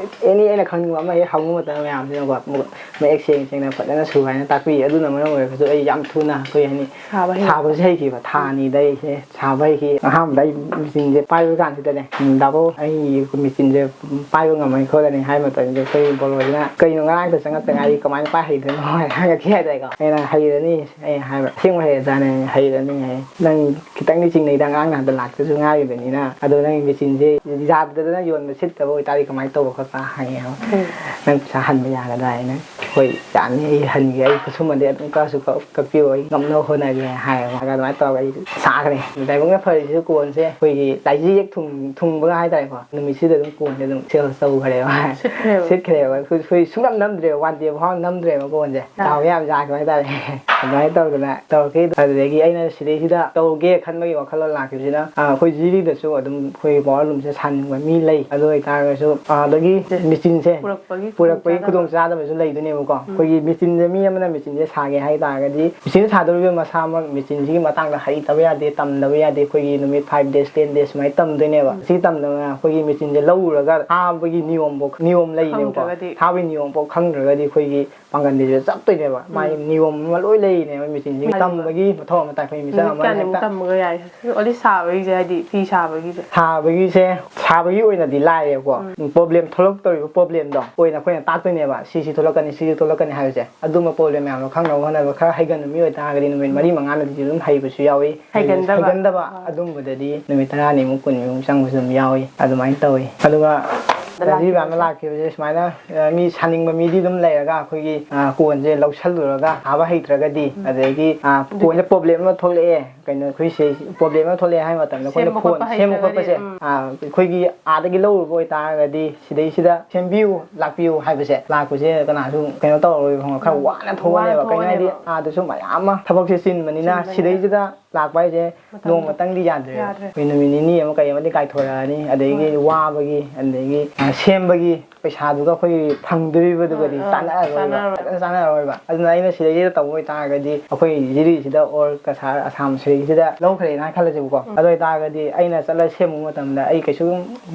any ꯑꯩꯅ ꯈꯪꯅꯤꯡꯕ ꯑꯃ ꯍꯦꯛ ꯍꯪꯕ ꯃꯇꯝꯗ ꯃꯌꯥꯝꯁꯤꯅꯀꯣ ꯃꯌꯦꯛ ꯁꯦꯡ ꯁꯦꯡꯅ ꯐꯖꯅ ꯁꯨ ꯍꯥꯏꯅ ꯇꯥꯛꯄꯤ꯫ ꯑꯗꯨꯅ ꯃꯔꯝ ꯑꯣꯏꯔꯒꯁꯨ ꯑꯩ ꯌꯥꯝ ꯊꯨꯅ, ꯀꯩ ꯍꯥꯏꯅꯤ, ꯁꯥꯕ ꯍꯩꯔꯛꯄ꯫ ꯁꯥꯕꯁꯦ ꯍꯩꯈꯤꯕ꯫ ꯊꯥ ꯑꯅꯤꯗ ꯑꯩꯁꯦ ꯁꯥꯕ ꯍꯩꯈꯤ꯫ ꯑꯍꯥꯟꯕꯗ ꯑꯩ ꯃꯦꯆꯤꯟꯁꯦ ꯄꯥꯏꯕ ꯀꯥꯟꯁꯤꯗꯅꯦ, "ꯗꯥꯕꯣ, ꯑꯩ ꯃꯦꯆꯤꯟꯁꯦ ꯄꯥꯏꯕ ꯉꯝꯃꯅꯤ ꯈꯣꯠꯂꯅꯤ" ꯍꯥꯏꯕ ꯃꯇꯝꯁꯤꯗ ꯑꯩꯈꯣꯏ ꯕꯣꯔꯣꯁꯤꯅ, "ꯀꯩꯅꯣ, ꯉꯔꯥꯡꯇ ꯆꯪꯉꯛꯇ ꯉꯥꯏꯔꯤ, ꯀꯃꯥꯏꯅ ꯄꯥꯏ ꯍꯩꯗꯣꯏꯅꯣ?" ꯍꯥꯏꯅ ꯍꯪꯉꯛꯈꯤ ꯍꯥꯏꯇꯥꯔꯦꯀꯣ꯫ ꯑꯩꯅ, "ꯍꯩꯔꯅꯤ" ꯑꯩ ꯍꯥꯏꯕ꯫ "ꯑꯁꯦꯡꯕ ꯍꯩꯔꯖꯥꯠꯅꯦ?" "ꯍꯩꯔꯅꯤ" ꯍꯥꯏ꯫ "ꯅꯪ ꯈꯤꯇꯪꯗꯤ ꯆꯤꯡꯅꯩꯗ, ꯑꯉꯥꯡ ꯅꯍꯥꯟꯗ ꯂꯥꯛꯇꯁꯨ ꯉꯥꯏꯔꯤꯕꯅꯤꯅ, ꯑꯗꯣ ꯅꯪ ꯃꯦꯆꯤꯟꯁꯦ ꯌꯥꯗꯗꯅ ꯌꯣꯟꯕ ꯁꯤꯠꯇꯕ ꯑꯣꯏꯇꯥꯔꯗꯤ ꯀꯃꯥꯏꯅ ꯇꯧꯕ ꯈꯣꯠꯄ?" ꯍꯪꯉꯦ꯫ ꯎꯝ꯫ "ꯅꯪ ꯄꯩꯁꯥ ꯍꯟꯕ ꯌꯥꯒꯗ꯭ꯔꯥ?" ꯍꯥꯏꯅ, "ꯍꯣꯏ, ꯌꯥꯅꯤ, ꯑꯩ ꯍꯟꯒꯦ, ꯑꯩ ꯈꯨꯠꯁꯨꯃꯟꯗꯤ ꯑꯗꯨꯝ ꯈꯔꯁꯨ ꯀꯛ-, ꯀꯛꯄꯤꯌꯣ, ꯑꯩ ꯉꯝꯅꯕ ꯍꯣꯠꯅꯒꯦ" ꯍꯥꯏꯌꯦꯕ꯫ ꯑꯗꯨꯃꯥꯏꯅ ꯇꯧꯔꯒ ꯑꯩ ꯁꯥꯈ꯭ꯔꯦ꯫ ꯂꯥꯏꯕꯛꯅ ꯐꯔꯤꯁꯤꯁꯨ ꯀꯣꯟꯁꯦ ꯑꯩꯈꯣꯏꯒꯤ ꯂꯥꯏꯆ ꯌꯦꯛ ꯊꯨꯡ-, ꯊꯨꯡꯕꯒ ꯍꯥꯏꯇꯥꯔꯦꯀꯣ, ꯅꯨꯃꯤꯠꯁꯤꯗ ꯑꯗꯨꯝ ꯀꯣꯟꯁꯦ ꯑꯗꯨꯝ sale ꯇꯧꯈ꯭ꯔꯦꯕ꯫ ꯁꯤꯠꯈ꯭ꯔꯦꯕ꯫ ꯁꯤꯠꯈ꯭ꯔꯦꯕ꯫ ꯑꯩꯈꯣꯏ, ꯑꯩꯈꯣꯏ ꯁꯨꯡꯅꯝ ꯅꯝꯗ꯭ꯔꯦꯕ, one day ꯐꯥꯎ ꯅꯝꯗ꯭ꯔꯦꯕ ꯀꯣꯟꯁꯦ꯫ ꯑꯥ꯫ ꯗꯥꯎ ꯌꯥꯝ ꯌꯥꯈꯤꯕ ꯍꯥꯏꯇꯥꯔꯦ꯫ ꯑꯗꯨꯃꯥꯏꯅ ꯇꯧꯗꯅ ꯇꯧꯔꯛꯈꯤ꯫ ꯑꯗꯨꯗꯒꯤ ꯑꯩꯅ ꯁꯤꯗꯩꯁꯤꯗ ꯇꯧꯒꯦ ꯈꯟꯕꯒꯤ ꯋꯥꯈꯜꯂꯣꯟ ꯂꯥꯛꯈꯤꯕꯁꯤꯅ, ꯑ, ꯑꯩꯈꯣꯏ ꯖꯤꯔꯤꯗꯁꯨ ꯑꯗꯨꯝ ꯑꯩꯈꯣꯏ ꯄꯥꯋꯔ ꯂꯨꯝꯁꯦ ꯁꯥꯅꯤꯡꯕ ꯃꯤ ꯂꯩ꯫ ꯑꯗꯨ ꯑꯣꯏꯇꯥꯔꯒꯁꯨ, ꯑ, ꯑꯗꯒꯤ ꯃꯦꯆꯤꯟꯁꯦ ꯄꯨꯔꯛꯄꯒꯤ ꯄꯨꯔꯛꯄꯒꯤ ꯈꯨꯗꯣꯡꯆꯥꯗꯕ꯫ ꯈꯨꯗꯣꯡꯆꯥꯗꯕꯁꯨ ꯂꯩꯗꯣꯏꯅꯦꯕ꯫ ꯀꯣ ꯑꯩꯈꯣꯏꯒꯤ ꯃꯦꯆꯤꯟꯁꯦ, ꯃꯤ ꯑꯃꯅ ꯃꯦꯆꯤꯟꯁꯦ ꯁꯥꯒꯦ ꯍꯥꯏ ꯇꯥꯔꯒꯗꯤ, ꯃꯦꯆꯤꯟ ꯁꯥꯗꯧꯔꯤꯕ ꯃꯁꯥꯃꯛ ꯃꯦꯆꯤꯟꯁꯤꯒꯤ ꯃꯇꯥꯡꯗ ꯍꯩꯇꯕ ꯌꯥꯗꯦ, ꯇꯝꯗꯕ ꯌꯥꯗꯦ꯫ ꯑꯩꯈꯣꯏꯒꯤ ꯅꯨꯃꯤꯠ five days, ten days ꯁꯨꯃꯥꯏꯅ ꯇꯝꯗꯣꯏꯅꯦꯕ꯫ ꯁꯤ ꯇꯝꯗꯅ ꯑꯩꯈꯣꯏꯒꯤ ꯃꯦꯆꯤꯟꯁꯦ ꯂꯧꯔꯨꯔꯒ ꯊꯥꯕꯒꯤ ꯅꯤꯌꯣꯝꯐꯥꯎ, ꯅꯤꯌꯣꯝ ꯂꯩꯅꯦꯕꯀꯣ꯫ ꯈꯪꯗ꯭ꯔꯒꯗꯤ ꯊꯥꯕꯒꯤ ꯅꯤꯌꯣꯝꯐꯥꯎ ꯈꯪꯗ꯭ꯔꯒꯗꯤ ꯑꯩꯈꯣꯏꯒꯤ ꯄꯥꯡꯒꯜꯁꯤꯁꯨ ꯆꯞꯇꯣꯏꯅꯦꯕ꯫ ꯃꯥꯒꯤ ꯎꯝ꯫ ꯅꯤꯌꯣꯝ ꯑꯃ ꯂꯣꯏ ꯂꯩꯔꯤꯅꯦꯕ ꯃꯦꯆꯤꯟꯁꯤꯒꯤ꯫ ꯃꯥꯅꯤ꯫ ꯇꯝꯕꯒꯤ ꯃꯊꯧ ꯑꯃ ꯇꯥꯏ꯫ ꯑꯩꯈꯣꯏ ꯃꯤꯆꯪ ꯅꯨꯃꯤꯠ ꯑꯃꯅ ꯀꯌꯥꯅꯤꯃꯨꯛ ꯍꯦꯛꯇ ꯇꯝꯕꯒ ꯌꯥꯏ? ꯑꯣ, ꯁꯤ ꯁꯥꯕꯒꯤꯁꯦ, ꯍꯥꯏꯗꯤ ꯐꯤ ꯁꯥꯕꯒꯤꯁꯦ? ꯁꯥꯕꯒꯤꯁꯦ, ꯁꯥꯕꯒꯤ ꯑꯣꯏꯅꯗꯤ ꯂꯥꯏꯔꯦꯕꯀꯣ꯫ ꯎꯝ꯫ ꯄ꯭ꯔꯣꯕ꯭ꯂꯦꯝ ꯊꯣꯛꯂꯛꯇꯧꯔꯤꯕ ꯄ꯭ꯔꯣꯕ꯭ꯂꯦꯝꯗꯣ ꯑꯣꯏꯅ ꯑꯩꯈꯣꯏꯅ ꯇꯥꯛꯇꯣꯏꯅꯦꯕ꯫ ꯁꯤ ꯁꯤ ꯊꯣꯛꯂꯛꯀꯅꯤ, ꯁꯤ ꯁꯤ ꯊꯣꯛꯂꯛꯀꯅꯤ ꯍꯥꯏꯕꯁꯦ꯫ ꯑꯗꯨꯝꯕ ꯄ꯭ꯔꯣꯕ꯭ꯂꯦꯝ ꯃꯌꯥꯝꯗꯣ ꯈꯪꯅꯕ ꯍꯣꯠꯅꯕ, ꯈꯔ ꯍꯩꯒꯟꯕ ꯃꯤ ꯑꯣꯏꯇꯥꯔꯒꯗꯤ ꯅꯨꯃꯤꯠ ꯎꯝ꯫ ꯃꯔꯤ ꯃꯉꯥꯅꯗꯤ ꯑꯗꯨꯝ ꯍꯩꯕꯁꯨ ꯌꯥꯎꯏ꯫ ꯍꯩꯒꯟꯗꯕ꯫ ꯍꯩꯒꯟꯗꯕ ꯍꯣꯏ꯫ ꯑꯗꯨꯝꯕꯗꯗꯤ ꯅꯨꯃꯤꯠ ꯇꯔꯥꯅꯤꯃꯨꯛ, ꯀꯨꯟꯅꯤꯃꯨꯛ ꯆꯪꯕꯁꯨ ꯑꯗꯨꯝ ꯌꯥꯎꯏ꯫ ꯑꯗꯨꯃꯥꯏꯅ ꯇꯧꯏ꯫ ꯑꯗꯨꯒ ꯑꯗ ꯂꯥꯛꯈꯤꯕꯁꯦ? ꯇꯥꯖꯤꯕ ꯑꯃ ꯂꯥꯛꯈꯤꯕꯁꯦ ꯁꯨꯃꯥꯏꯅ, ꯑ, ꯃꯤ ꯁꯥꯅꯤꯡꯕ ꯃꯤꯗꯤ ꯑꯗꯨꯝ ꯂꯩꯔꯒ ꯑꯩꯈꯣꯏꯒꯤ, ꯑ, ꯀꯣꯟꯁꯦ ꯂꯧꯁꯜꯂꯨꯔꯒ ꯁꯥꯕ ꯍꯩꯇ꯭ꯔꯒꯗꯤ, ꯎꯝ꯫ ꯑꯗꯒꯤ, ꯑ, ꯑꯗꯨꯗꯤ ꯀꯣꯟꯁꯦ ꯄ꯭ꯔꯣꯕ꯭ꯂꯦꯝ ꯑꯃ ꯊꯣꯛꯂꯛꯑꯦ, ꯀꯩꯅꯣ, ꯑꯩꯈꯣꯏ ꯁꯤ ꯄ꯭ꯔꯣꯕ꯭ꯂꯦꯝ ꯑꯃ ꯊꯣꯛꯂꯛꯑꯦ ꯍꯥꯏ ꯃꯇꯝꯗ ꯑꯩꯈꯣꯏꯅ ꯁꯦꯝꯕ ꯐꯣꯟ ꯈꯣꯠꯄ ꯁꯦꯝꯕ ꯍꯩꯇ꯭ꯔꯒꯗꯤ, ꯈꯣꯠꯄꯁꯦ, ꯎꯝ꯫ ꯑ, ꯑꯩꯈꯣꯏꯒꯤ ꯑꯥꯗꯒꯤ ꯂꯧꯔꯨꯕ ꯑꯣꯏꯇꯥꯔꯒꯗꯤ ꯁꯤꯗꯩꯁꯤꯗ ꯁꯦꯝꯕꯤꯌꯨ, ꯂꯥꯛꯄꯤꯌꯨ ꯍꯥꯏꯕꯁꯦ, ꯂꯥꯛꯄꯁꯦ ꯀꯅꯥꯁꯨ ꯀꯩꯅꯣ ꯇꯧꯔꯔꯣꯏꯕ, ꯈꯪꯉꯕ? ꯈꯔ ꯎꯝ꯫ ꯋꯥꯅ ꯋꯥꯅ ꯊꯣꯛꯑꯅꯦꯕ꯫ ꯀꯩꯅꯣ ꯍꯥꯏꯗꯤ ꯊꯣꯛꯑꯅꯦꯕ꯫ ꯑꯥꯗꯁꯨ ꯃꯌꯥꯝ ꯑꯃ ꯊꯕꯛꯁꯦ ꯆꯤꯟꯕꯅꯤꯅ ꯆꯤꯟꯕꯅꯤꯅ꯫ ꯁꯤꯗꯩꯁꯤꯗ ꯂꯥꯛꯄ ꯍꯥꯏꯁꯦ ꯃꯇꯝꯗꯣ ꯅꯣꯡꯃꯇꯪꯗꯤ ꯌꯥꯗ꯭ꯔꯦꯕ꯫ ꯌꯥꯗ꯭ꯔꯦ꯫ ꯑꯩꯈꯣꯏ ꯅꯨꯃꯤꯠ ꯅꯤꯅꯤ ꯑꯃ ꯀꯩ ꯑꯃꯗꯤ ꯀꯥꯏꯊꯣꯔꯛꯑꯅꯤ, ꯑꯗꯒꯤ ꯍꯣꯏ꯫ ꯋꯥꯕꯒꯤ, ꯑꯗꯒꯤ, ꯑ, ꯁꯦꯝꯕꯒꯤ ꯄꯩꯁꯥꯗꯨꯒ ꯑꯩꯈꯣꯏꯒꯤ ꯐꯪꯗꯣꯔꯤꯕꯗꯨꯒꯗꯤ ꯎꯝ, ꯎꯝ, ꯆꯥꯟꯅꯔꯔꯣꯏꯕ꯫ ꯆꯥꯟꯅꯔꯔꯣꯏ꯫ ꯐꯖꯅ ꯆꯥꯟꯅꯔꯔꯣꯏꯕ꯫ ꯑꯗꯨꯅ ꯑꯩꯅ ꯁꯤꯗꯩꯁꯤꯗ ꯇꯧꯕ ꯑꯣꯏꯇꯥꯔꯒꯗꯤ ꯑꯩꯈꯣꯏ ꯖꯤꯔꯤꯁꯤꯗ ꯑꯣꯔ ꯀꯁꯥꯔ ꯑꯁꯥꯝ ꯁꯤꯗꯩꯁꯤꯗ ꯂꯧꯈ꯭ꯔꯦꯅ ꯈꯜꯂꯁꯦꯕꯀꯣ꯫ ꯎꯝ꯫ ꯑꯗꯨ ꯑꯣꯏꯇꯥꯔꯒꯗꯤ ꯑꯩꯅ ꯆꯠꯂ ꯁꯦꯝꯃꯨꯕ ꯃꯇꯝꯗ ꯑꯩ ꯀꯩꯁꯨ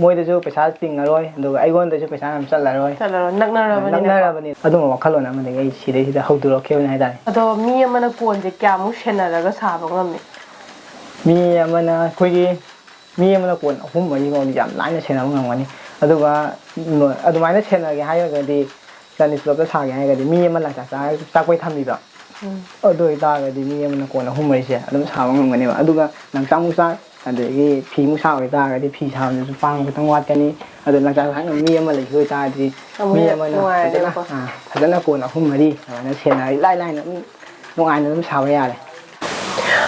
ꯃꯣꯏꯗꯁꯨ ꯄꯩꯁꯥ ꯇꯤꯡꯉꯔꯣꯏ, ꯑꯗꯨꯒ ꯑꯩꯉꯣꯟꯗꯁꯨ ꯄꯩꯁꯥ ꯌꯥꯝ ꯆꯠꯂꯔꯣꯏ꯫ ꯆꯠꯂꯔꯣꯏ, ꯅꯛꯅꯔꯕꯅꯤꯅꯀꯣ꯫ ꯅꯛꯅꯔꯕꯅꯤ꯫ ꯑꯗꯨꯝꯕ ꯋꯥꯈꯜꯂꯣꯟ ꯑꯃꯗꯒꯤ ꯑꯩ ꯁꯤꯗꯩꯁꯤꯗ ꯍꯧꯗꯣꯔꯛꯈꯤꯕꯅꯤ ꯍꯥꯏꯇꯥꯔꯦ꯫ ꯑꯗꯣ ꯃꯤ ꯑꯃꯅ ꯀꯣꯟꯁꯦ ꯀꯌꯥꯃꯨꯛ ꯁꯦꯟꯅꯔꯒ ꯁꯥꯕ ꯉꯝꯃꯤ? ꯃꯤ ꯑꯃꯅ ꯑꯩꯈꯣꯏꯒꯤ, ꯃꯤ ꯑꯃꯅ ꯀꯣꯟ ꯑꯍꯨꯝ ꯃꯔꯤ ꯐꯥꯎꯗꯤ ꯌꯥꯝ ꯂꯥꯏꯅ ꯁꯦꯟꯅꯕ ꯉꯝꯒꯅꯤ꯫ ꯑꯗꯨꯒ, ꯎꯝ, ꯑꯗꯨꯃꯥꯏꯅ ꯁꯦꯟꯅꯒꯦ ꯍꯥꯏꯔꯒꯗꯤ, ꯆꯥꯟꯗꯤ ꯄꯨꯂꯞꯇ ꯁꯥꯒꯦ ꯍꯥꯏꯔꯒꯗꯤ ꯃꯤ ꯑꯃ ꯂꯪꯆꯥꯛ ꯆꯥꯛ-, ꯆꯥꯛꯄꯩ ꯊꯝꯕꯤꯕ꯫ ꯎꯝ꯫ ꯑꯗꯨ ꯑꯣꯏꯇꯥꯔꯒꯗꯤ ꯃꯤ ꯑꯃꯅ ꯀꯣꯟ ꯑꯍꯨꯝ ꯃꯔꯤꯁꯦ ꯑꯗꯨꯝ ꯁꯥꯕ ꯉꯝꯒꯅꯦꯕ꯫ ꯑꯗꯨꯒ ꯂꯪꯆꯥꯛ ꯃꯨꯛꯆꯥꯛ, ꯑꯗꯒꯤ ꯐꯤ ꯃꯨꯛ ꯁꯥꯕ ꯑꯣꯏꯇꯥꯔꯒꯗꯤ ꯐꯤ ꯁꯥꯕꯗꯁꯨ ꯄꯥꯡꯕ ꯈꯤꯇꯪ ꯋꯥꯠꯀꯅꯤ꯫ ꯑꯗꯣ ꯂꯪꯆꯥꯛ ꯆꯥꯛꯅꯕ ꯃꯤ ꯑꯃ ꯂꯩꯈꯤꯕ ꯑꯣꯏꯇꯥꯔꯗꯤ ꯑꯃꯨꯛ ꯃꯤ ꯍꯦꯟꯅ ꯑꯃꯅ ꯐꯖꯅ, ꯅꯨꯡꯉꯥꯏꯔꯅꯦꯕꯀꯣ꯫ ꯑꯥ, ꯐꯖꯅ ꯀꯣꯟ ꯑꯍꯨꯝ ꯃꯔꯤ ꯑꯗꯨꯃꯥꯏꯅ ꯁꯦꯟꯅꯔ ꯏꯂꯥꯏ ꯂꯥꯏꯅ ꯑꯗꯨꯝ ꯅꯨꯡꯉꯥꯏꯅ ꯑꯗꯨꯝ ꯁꯥꯕ ꯌꯥꯔꯦ꯫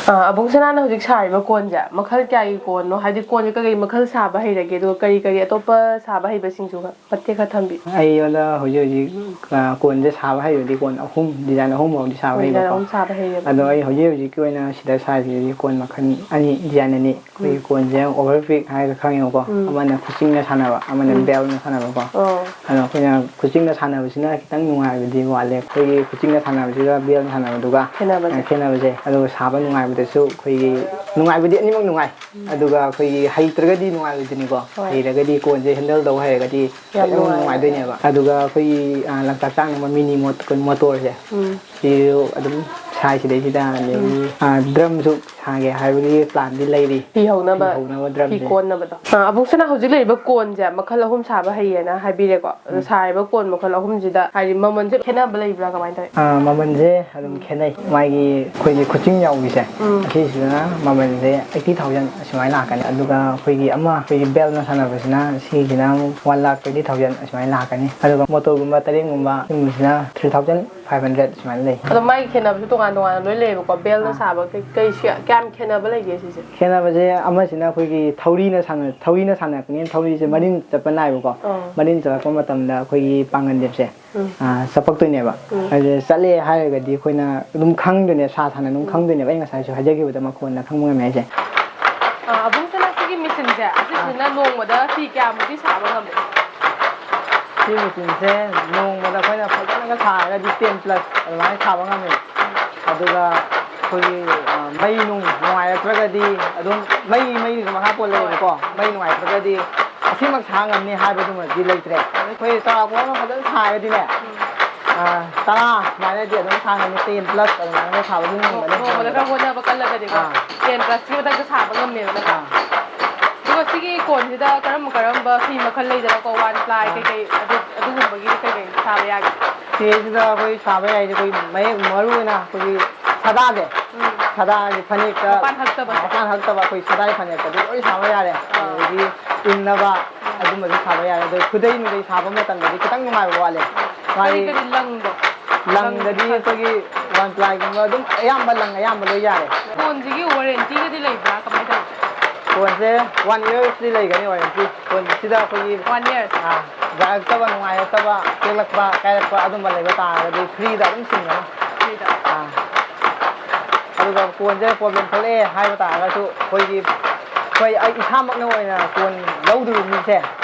ꯑꯥ, ꯑꯕꯨꯡ ꯁꯅꯥꯅ ꯍꯧꯖꯤꯛ ꯁꯥꯔꯤꯕ ꯀꯣꯟꯁꯦ ꯃꯈꯜ ꯀꯌꯥꯒꯤ ꯀꯣꯟꯅꯣ? ꯍꯥꯏꯗꯤ ꯀꯣꯟꯁꯦ ꯀꯩꯀꯩ ꯃꯈꯜ ꯁꯥꯕ ꯍꯩꯔꯒꯦ, ꯑꯗꯨꯒ ꯀꯔꯤ ꯀꯔꯤ ꯑꯇꯣꯞꯄ ꯁꯥꯕ ꯍꯩꯕꯁꯤꯡꯁꯨ ꯈꯔ ꯃꯇꯦꯛ ꯈꯔ ꯊꯝꯕꯤꯌꯨ꯫ ꯑꯩꯉꯣꯟꯗ ꯍꯧꯖꯤꯛ ꯍꯧꯖꯤꯛ, ꯑ, ꯀꯣꯟꯁꯦ ꯁꯥꯕ ꯍꯩꯕꯗꯤ ꯀꯣꯟ ꯑꯍꯨꯝ, ꯗꯤꯖꯥꯏꯟ ꯑꯍꯨꯝ ꯐꯥꯎꯗꯤ ꯁꯥꯕ ꯀꯣꯟ ꯗꯤꯖꯥꯏꯟ ꯍꯩꯕꯀꯣ꯫ ꯑꯍꯨꯝ ꯁꯥꯕ ꯍꯩꯌꯦꯕ꯫ ꯑꯗꯣ ꯑꯩ ꯍꯧꯖꯤꯛ ꯍꯧꯖꯤꯛꯀꯤ ꯑꯣꯏꯅ ꯁꯤꯗ ꯁꯥꯔꯤꯁꯤꯗꯤ ꯀꯣꯟ ꯃꯈꯜ ꯑꯅꯤ, ꯗꯤꯖꯥꯏꯟ ꯑꯅꯤ꯫ ꯑꯩꯈꯣꯏꯒꯤ ꯎꯝ꯫ ꯀꯣꯟꯁꯦ ꯑꯣꯚꯔ ꯄꯤꯛ ꯍꯥꯏꯔꯒ ꯈꯪꯉꯦꯕꯀꯣ꯫ ꯎꯝ꯫ ꯑꯃꯅ ꯈꯨꯆꯤꯡꯅ ꯁꯥꯟꯅꯕ, ꯑꯃꯅ ꯎꯝ꯫ ꯕꯦꯜꯅ ꯁꯥꯟꯅꯕꯀꯣ꯫ ꯑꯣ꯫ ꯑꯗꯣ ꯑꯩꯈꯣꯏꯅ ꯈꯨꯆꯤꯡꯅ ꯁꯥꯟꯅꯕꯁꯤꯅ ꯈꯤꯇꯪ ꯅꯨꯡꯉꯥꯏꯕꯗꯤ ꯋꯥꯠꯂꯦ꯫ ꯑꯩꯈꯣꯏꯒꯤ ꯈꯨꯆꯤꯡꯅ ꯁꯥꯟꯅꯕꯁꯤꯒ ꯕꯦꯜꯅ ꯁꯥꯟꯅꯕꯗꯨꯒ ꯈꯦꯠꯅꯕꯁꯦ꯫ ꯑ, ꯈꯦꯠꯅꯕꯁꯦ꯫ ꯑꯗꯨꯒ ꯁꯥꯕ ꯅꯨꯡꯉꯥꯏꯕꯗꯁꯨ ꯑꯩꯈꯣꯏꯒꯤ ꯅꯨꯡꯉꯥꯏꯕꯗꯤ ꯑꯅꯤꯃꯛ ꯅꯨꯡꯉꯥꯏ꯫ ꯎꯝ꯫ ꯑꯗꯨꯒ ꯑꯩꯈꯣꯏꯒꯤ ꯍꯩꯇ꯭ꯔꯒꯗꯤ ꯅꯨꯡꯉꯥꯏꯔꯣꯏꯗꯣꯏꯅꯤꯀꯣ꯫ ꯍꯣꯏ꯫ ꯍꯩꯔꯒꯗꯤ ꯀꯣꯟꯁꯦ ꯍꯦꯟꯗꯜ ꯇꯧ ꯍꯩꯔꯒꯗꯤ ꯌꯥꯝ ꯌꯥꯝ ꯅꯨꯡꯉꯥꯏ꯫ ꯅꯨꯡꯉꯥꯏꯗꯣꯏꯅꯦꯕ꯫ ꯑꯗꯨꯒ ꯑꯩꯈꯣꯏꯒꯤ, ꯑ, ꯂꯪꯆꯥꯛ ꯆꯥꯛꯅꯕ ꯃꯤꯅꯤ ꯃꯣꯠ-, ꯀꯩꯅꯣ, ꯃꯣꯇꯣꯔꯁꯦ꯫ ꯎꯝ꯫ ꯁꯤꯁꯨ ꯑꯗꯨꯝ ꯁꯥꯏ ꯁꯤꯗꯩꯁꯤꯗ꯫ ꯑꯗꯒꯤ, ꯎꯝ꯫ ꯑ, ꯗ꯭ꯔꯝꯁꯨ ꯁꯥꯒꯦ ꯍꯥꯏꯕꯒꯤ ꯄ꯭ꯂꯥꯟꯗꯤ ꯂꯩꯔꯤ꯫ ꯐꯤ ꯍꯧꯅꯕ, ꯐꯤ ꯍꯧꯅꯕ ꯐꯤ ꯗ꯭ꯔꯝꯁꯦ꯫ ꯀꯣꯟꯅꯕꯗꯣ꯫ ꯑ, ꯑꯕꯨꯡ ꯁꯅꯥ, ꯍꯧꯖꯤꯛ ꯂꯩꯔꯤꯕ ꯀꯣꯟꯁꯦ ꯃꯈꯜ ꯑꯍꯨꯝ ꯁꯥꯕ ꯍꯩꯌꯦꯅ ꯍꯥꯏꯕꯤꯔꯦꯀꯣ꯫ ꯑꯗꯣ ꯎꯝ꯫ ꯁꯥꯔꯤꯕ ꯀꯣꯟ ꯃꯈꯜ ꯑꯍꯨꯝꯁꯤꯗ ꯍꯥꯏꯗꯤ ꯃꯃꯜꯁꯦ ꯈꯦꯠꯅꯕ ꯂꯩꯕ꯭ꯔꯥ, ꯀꯃꯥꯏꯅ ꯇꯧꯋꯤ? ꯑ, ꯃꯃꯜꯁꯦ ꯑꯗꯨꯝ ꯎꯝ꯫ ꯈꯦꯠꯅꯩ꯫ ꯃꯥꯒꯤ ꯑꯩꯈꯣꯏꯒꯤ ꯈꯨꯆꯤꯡ ꯌꯥꯎꯕꯤꯁꯦ, ꯎꯝ꯫ ꯑꯁꯤꯁꯤꯅ ꯃꯃꯜꯁꯦ eighty thousand ꯑꯁꯨꯃꯥꯏꯅ ꯂꯥꯛꯀꯅꯤ꯫ ꯑꯗꯨꯒ ꯑꯩꯈꯣꯏꯒꯤ ꯑꯃ, ꯑꯩꯈꯣꯏꯒꯤ ꯕꯦꯜꯅ ꯁꯥꯟꯅꯕꯁꯤꯅ, ꯁꯤꯒꯤꯅ ꯑꯃꯨꯛ one lakh twenty thousand ꯑꯁꯨꯃꯥꯏꯅ ꯂꯥꯛꯀꯅꯤ꯫ ꯑꯗꯨꯒ ꯃꯣꯇꯣꯔꯒꯨꯝꯕ ꯇꯔꯦꯠꯒꯨꯝꯕ ꯁꯤꯒꯨꯝꯕꯁꯤꯅ three thousand five hundred ꯁꯨꯃꯥꯏꯅ ꯂꯩ꯫ ꯑꯗꯣ ꯃꯥꯒꯤ ꯈꯦꯠꯅꯕꯁꯨ ꯇꯣꯉꯥꯟ ꯇꯣꯉꯥꯟꯅ ꯂꯣꯏ ꯂꯩꯌꯦꯕꯀꯣ꯫ ꯕꯦꯜꯅ ꯑꯥ꯫ ꯁꯥꯕ ꯀꯩ, ꯀꯩ ꯁꯤ-, ꯀꯌꯥꯝ ꯈꯦꯠꯅꯕ ꯂꯩꯒꯦ ꯁꯤꯁꯦ? ꯈꯦꯠꯅꯕꯁꯦ ꯑꯃꯁꯤꯅ ꯑꯩꯈꯣꯏꯒꯤ ꯊꯧꯔꯤꯅ ꯁꯥꯟꯅ-, ꯊꯧꯔꯤꯅ ꯁꯥꯟꯅꯔꯛꯄꯅꯤꯅ ꯊꯧꯔꯤꯁꯦ ꯎꯝ꯫ ꯃꯔꯤꯟ ꯆꯠꯄ ꯅꯥꯏꯕꯀꯣ꯫ ꯑꯥ꯫ ꯃꯔꯤꯟ ꯆꯠꯂꯛꯄ ꯃꯇꯝꯗ ꯑꯩꯈꯣꯏꯒꯤ ꯄꯥꯡꯒꯟ ꯂꯦꯞꯁꯦ, ꯎꯝ꯫ ꯑꯥ, ꯆꯞꯄꯛꯇꯣꯏꯅꯦꯕ꯫ ꯎꯝ꯫ ꯑꯗꯨ ꯆꯠꯂꯦ ꯍꯥꯏꯔꯒꯗꯤ ꯑꯩꯈꯣꯏꯅ ꯑꯗꯨꯝ ꯈꯪꯗꯣꯏꯅꯦ, ꯁꯥ ꯁꯥꯅ ꯑꯗꯨꯝ ꯎꯝ꯫ ꯈꯪꯗꯣꯏꯅꯦꯕ꯫ ꯑꯩ ꯉꯁꯥꯏꯁꯨ ꯍꯥꯏꯖꯈꯤꯕꯗ ꯃꯈꯣꯟꯗ ꯈꯪꯕ ꯉꯝꯃꯦ ꯍꯥꯏꯁꯦ꯫ ꯑꯥ, ꯑꯕꯨꯡ ꯁꯅꯥ, ꯁꯤꯒꯤ ꯃꯦꯆꯤꯟꯁꯦ, ꯑꯥ꯫ ꯑꯁꯤꯁꯤꯅ ꯅꯣꯡꯃꯗ ꯐꯤ ꯀꯌꯥꯃꯨꯛꯇꯤ ꯁꯥꯕ ꯉꯝꯃꯤ? ꯁꯤ ꯃꯦꯆꯤꯟꯁꯦ ꯅꯣꯡꯃꯗ ꯑꯩꯈꯣꯏꯅ ꯐꯖꯅꯒ ꯁꯥꯔꯒꯗꯤ ten plus ꯑꯗꯨꯃꯥꯏꯅ ꯁꯥꯕ ꯉꯝꯃꯦ꯫ ꯑꯗꯨꯒ ꯑꯩꯈꯣꯏꯒꯤ, ꯑ, ꯃꯩ ꯅꯨꯡ ꯅꯨꯡꯉꯥꯏꯔꯛꯇ꯭ꯔꯒꯗꯤ ꯑꯗꯨꯝ ꯃꯩ, ꯃꯩꯒꯤ ꯃꯈꯥ ꯄꯣꯜꯂꯦꯕꯀꯣ꯫ ꯃꯩ ꯅꯨꯡꯉꯥꯏꯔꯛꯇ꯭ꯔꯒꯗꯤ ꯑꯁꯤꯃꯛ ꯁꯥ ꯉꯝꯅꯤ ꯍꯥꯏꯕꯗꯨꯃꯗꯤ ꯂꯩꯇ꯭ꯔꯦ꯫ ꯑꯩꯈꯣꯏ ꯆꯥꯎꯔꯥꯛꯄ ꯑꯃ ꯐꯖꯅ ꯁꯥꯔꯒꯗꯤꯅꯦ, ꯑ, ꯇꯔꯥ ꯁꯨꯃꯥꯏꯅꯗꯤ ꯑꯗꯨꯝ ꯁꯥ ꯉꯝꯅꯤ, ten plus ꯑꯗꯨꯃꯥꯏꯅ ꯁꯥꯕ ꯑꯗꯨꯝ ꯉꯝꯒꯅꯤ꯫ ꯅꯣꯡꯃꯗ ꯈꯔ ꯍꯣꯠꯅꯕ ꯀꯜꯂꯒꯗꯤꯀꯣ, ꯑꯥ꯫ Ten plus ꯀꯤ ꯃꯊꯛꯇ ꯁꯥꯕ ꯉꯝꯃꯦꯕ ꯅꯠꯇ꯭ꯔꯥ? ꯑꯥ꯫ ꯑꯗꯨꯒ ꯁꯤꯒꯤ ꯀꯣꯟꯁꯤꯗ ꯀꯔꯝꯕ ꯀꯔꯝꯕ ꯐꯤ ꯃꯈꯜ ꯂꯩꯗꯅꯀꯣ, one ply ꯑꯥ꯫ ꯀꯩꯀꯩ, ꯑꯗꯨ, ꯑꯗꯨꯒꯨꯝꯕꯒꯤꯗꯤ ꯀꯩꯀꯩ ꯁꯥꯕ ꯌꯥꯒꯦ? ꯁꯤꯁꯤꯗ ꯑꯩꯈꯣꯏ ꯁꯥꯕ ꯌꯥꯏꯁꯦ, ꯑꯩꯈꯣꯏ ꯃꯌꯦꯛ ꯃꯔꯨ ꯑꯣꯏꯅ ꯑꯩꯈꯣꯏꯒꯤ ꯁꯥꯗꯥꯁꯦ, ꯎꯝ꯫ ꯁꯥꯗꯥꯒꯤ ꯐꯅꯦꯛꯇ, ꯃꯄꯥꯟ ꯍꯛꯇꯕꯁꯦ꯫ ꯃꯄꯥꯟ ꯍꯛꯇꯕ ꯑꯩꯈꯣꯏ ꯁꯥꯗꯥꯒꯤ ꯐꯅꯦꯛꯇꯗꯤ ꯂꯣꯏ ꯁꯥꯕ ꯌꯥꯔꯦ꯫ ꯑꯥ꯫ ꯑꯗꯒꯤ ꯏꯟꯅꯕ ꯎꯝ꯫ ꯑꯗꯨꯝꯕꯁꯨ ꯁꯥꯕ ꯌꯥꯔꯦ꯫ ꯑꯗꯣ ꯈꯨꯗꯩ ꯅꯨꯡꯗꯩ ꯁꯥꯕ ꯃꯇꯝꯗꯗꯤ ꯈꯤꯇꯪ ꯅꯨꯡꯉꯥꯏꯕ ꯋꯥꯠꯂꯦ꯫ ꯀꯔꯤ ꯃꯥꯒꯤ ꯀꯔꯤ ꯂꯪꯗꯣ? ꯂꯪꯗꯗꯤ ꯑꯩꯈꯣꯏꯒꯤ ꯋꯥꯟ ꯄ꯭ꯂꯥꯏꯒꯨꯝꯕ ꯑꯗꯨꯝ ꯑꯌꯥꯝꯕ ꯂꯪ ꯑꯌꯥꯝꯕ ꯂꯣꯏ ꯌꯥꯔꯦ꯫ ꯀꯣꯟꯁꯤꯒꯤ ꯋꯥꯔꯦꯟꯇꯤꯒꯗꯤ ꯂꯩꯕ꯭ꯔꯥ, ꯀꯃꯥꯏꯅ ꯇꯧꯏ? ꯐꯣꯟꯁꯦ ꯋꯥꯟ ꯏꯌꯔꯁꯇꯤ ꯂꯩꯒꯅꯤ ꯋꯥꯔꯦꯟꯇꯤ꯫ ꯐꯣꯟꯁꯤꯗ ꯑꯩꯈꯣꯏꯒꯤ ꯋꯥꯟ ꯏꯌꯔ꯫ ꯑꯥ, ꯌꯥꯔꯛꯇꯕ, ꯅꯨꯡꯉꯥꯏꯔꯛꯇꯕ, ꯇꯦꯛꯂꯛꯄ, ꯀꯥꯏꯔꯛꯄ ꯑꯗꯨꯝꯕ ꯂꯩꯕ ꯇꯥꯔꯒꯗꯤ ꯐ꯭ꯔꯤꯗ ꯑꯗꯨꯝ ꯁꯤꯟꯒꯅꯤ꯫ ꯐ꯭ꯔꯤꯗ꯫ ꯑꯥ꯫ ꯑꯗꯨꯒ ꯐꯣꯟꯁꯦ ꯄ꯭ꯔꯣꯕ꯭ꯂꯦꯝ ꯊꯣꯛꯂꯛꯑꯦ ꯍꯥꯏꯕ ꯇꯥꯔꯒꯁꯨ ꯑꯩꯈꯣꯏꯒꯤ, ꯑꯩꯈꯣꯏ, ꯑꯩ ꯏꯁꯥꯃꯛꯅ ꯑꯣꯏꯅ ꯀꯣꯟ ꯂꯧꯗꯣꯔꯤꯕ ꯃꯤꯁꯦ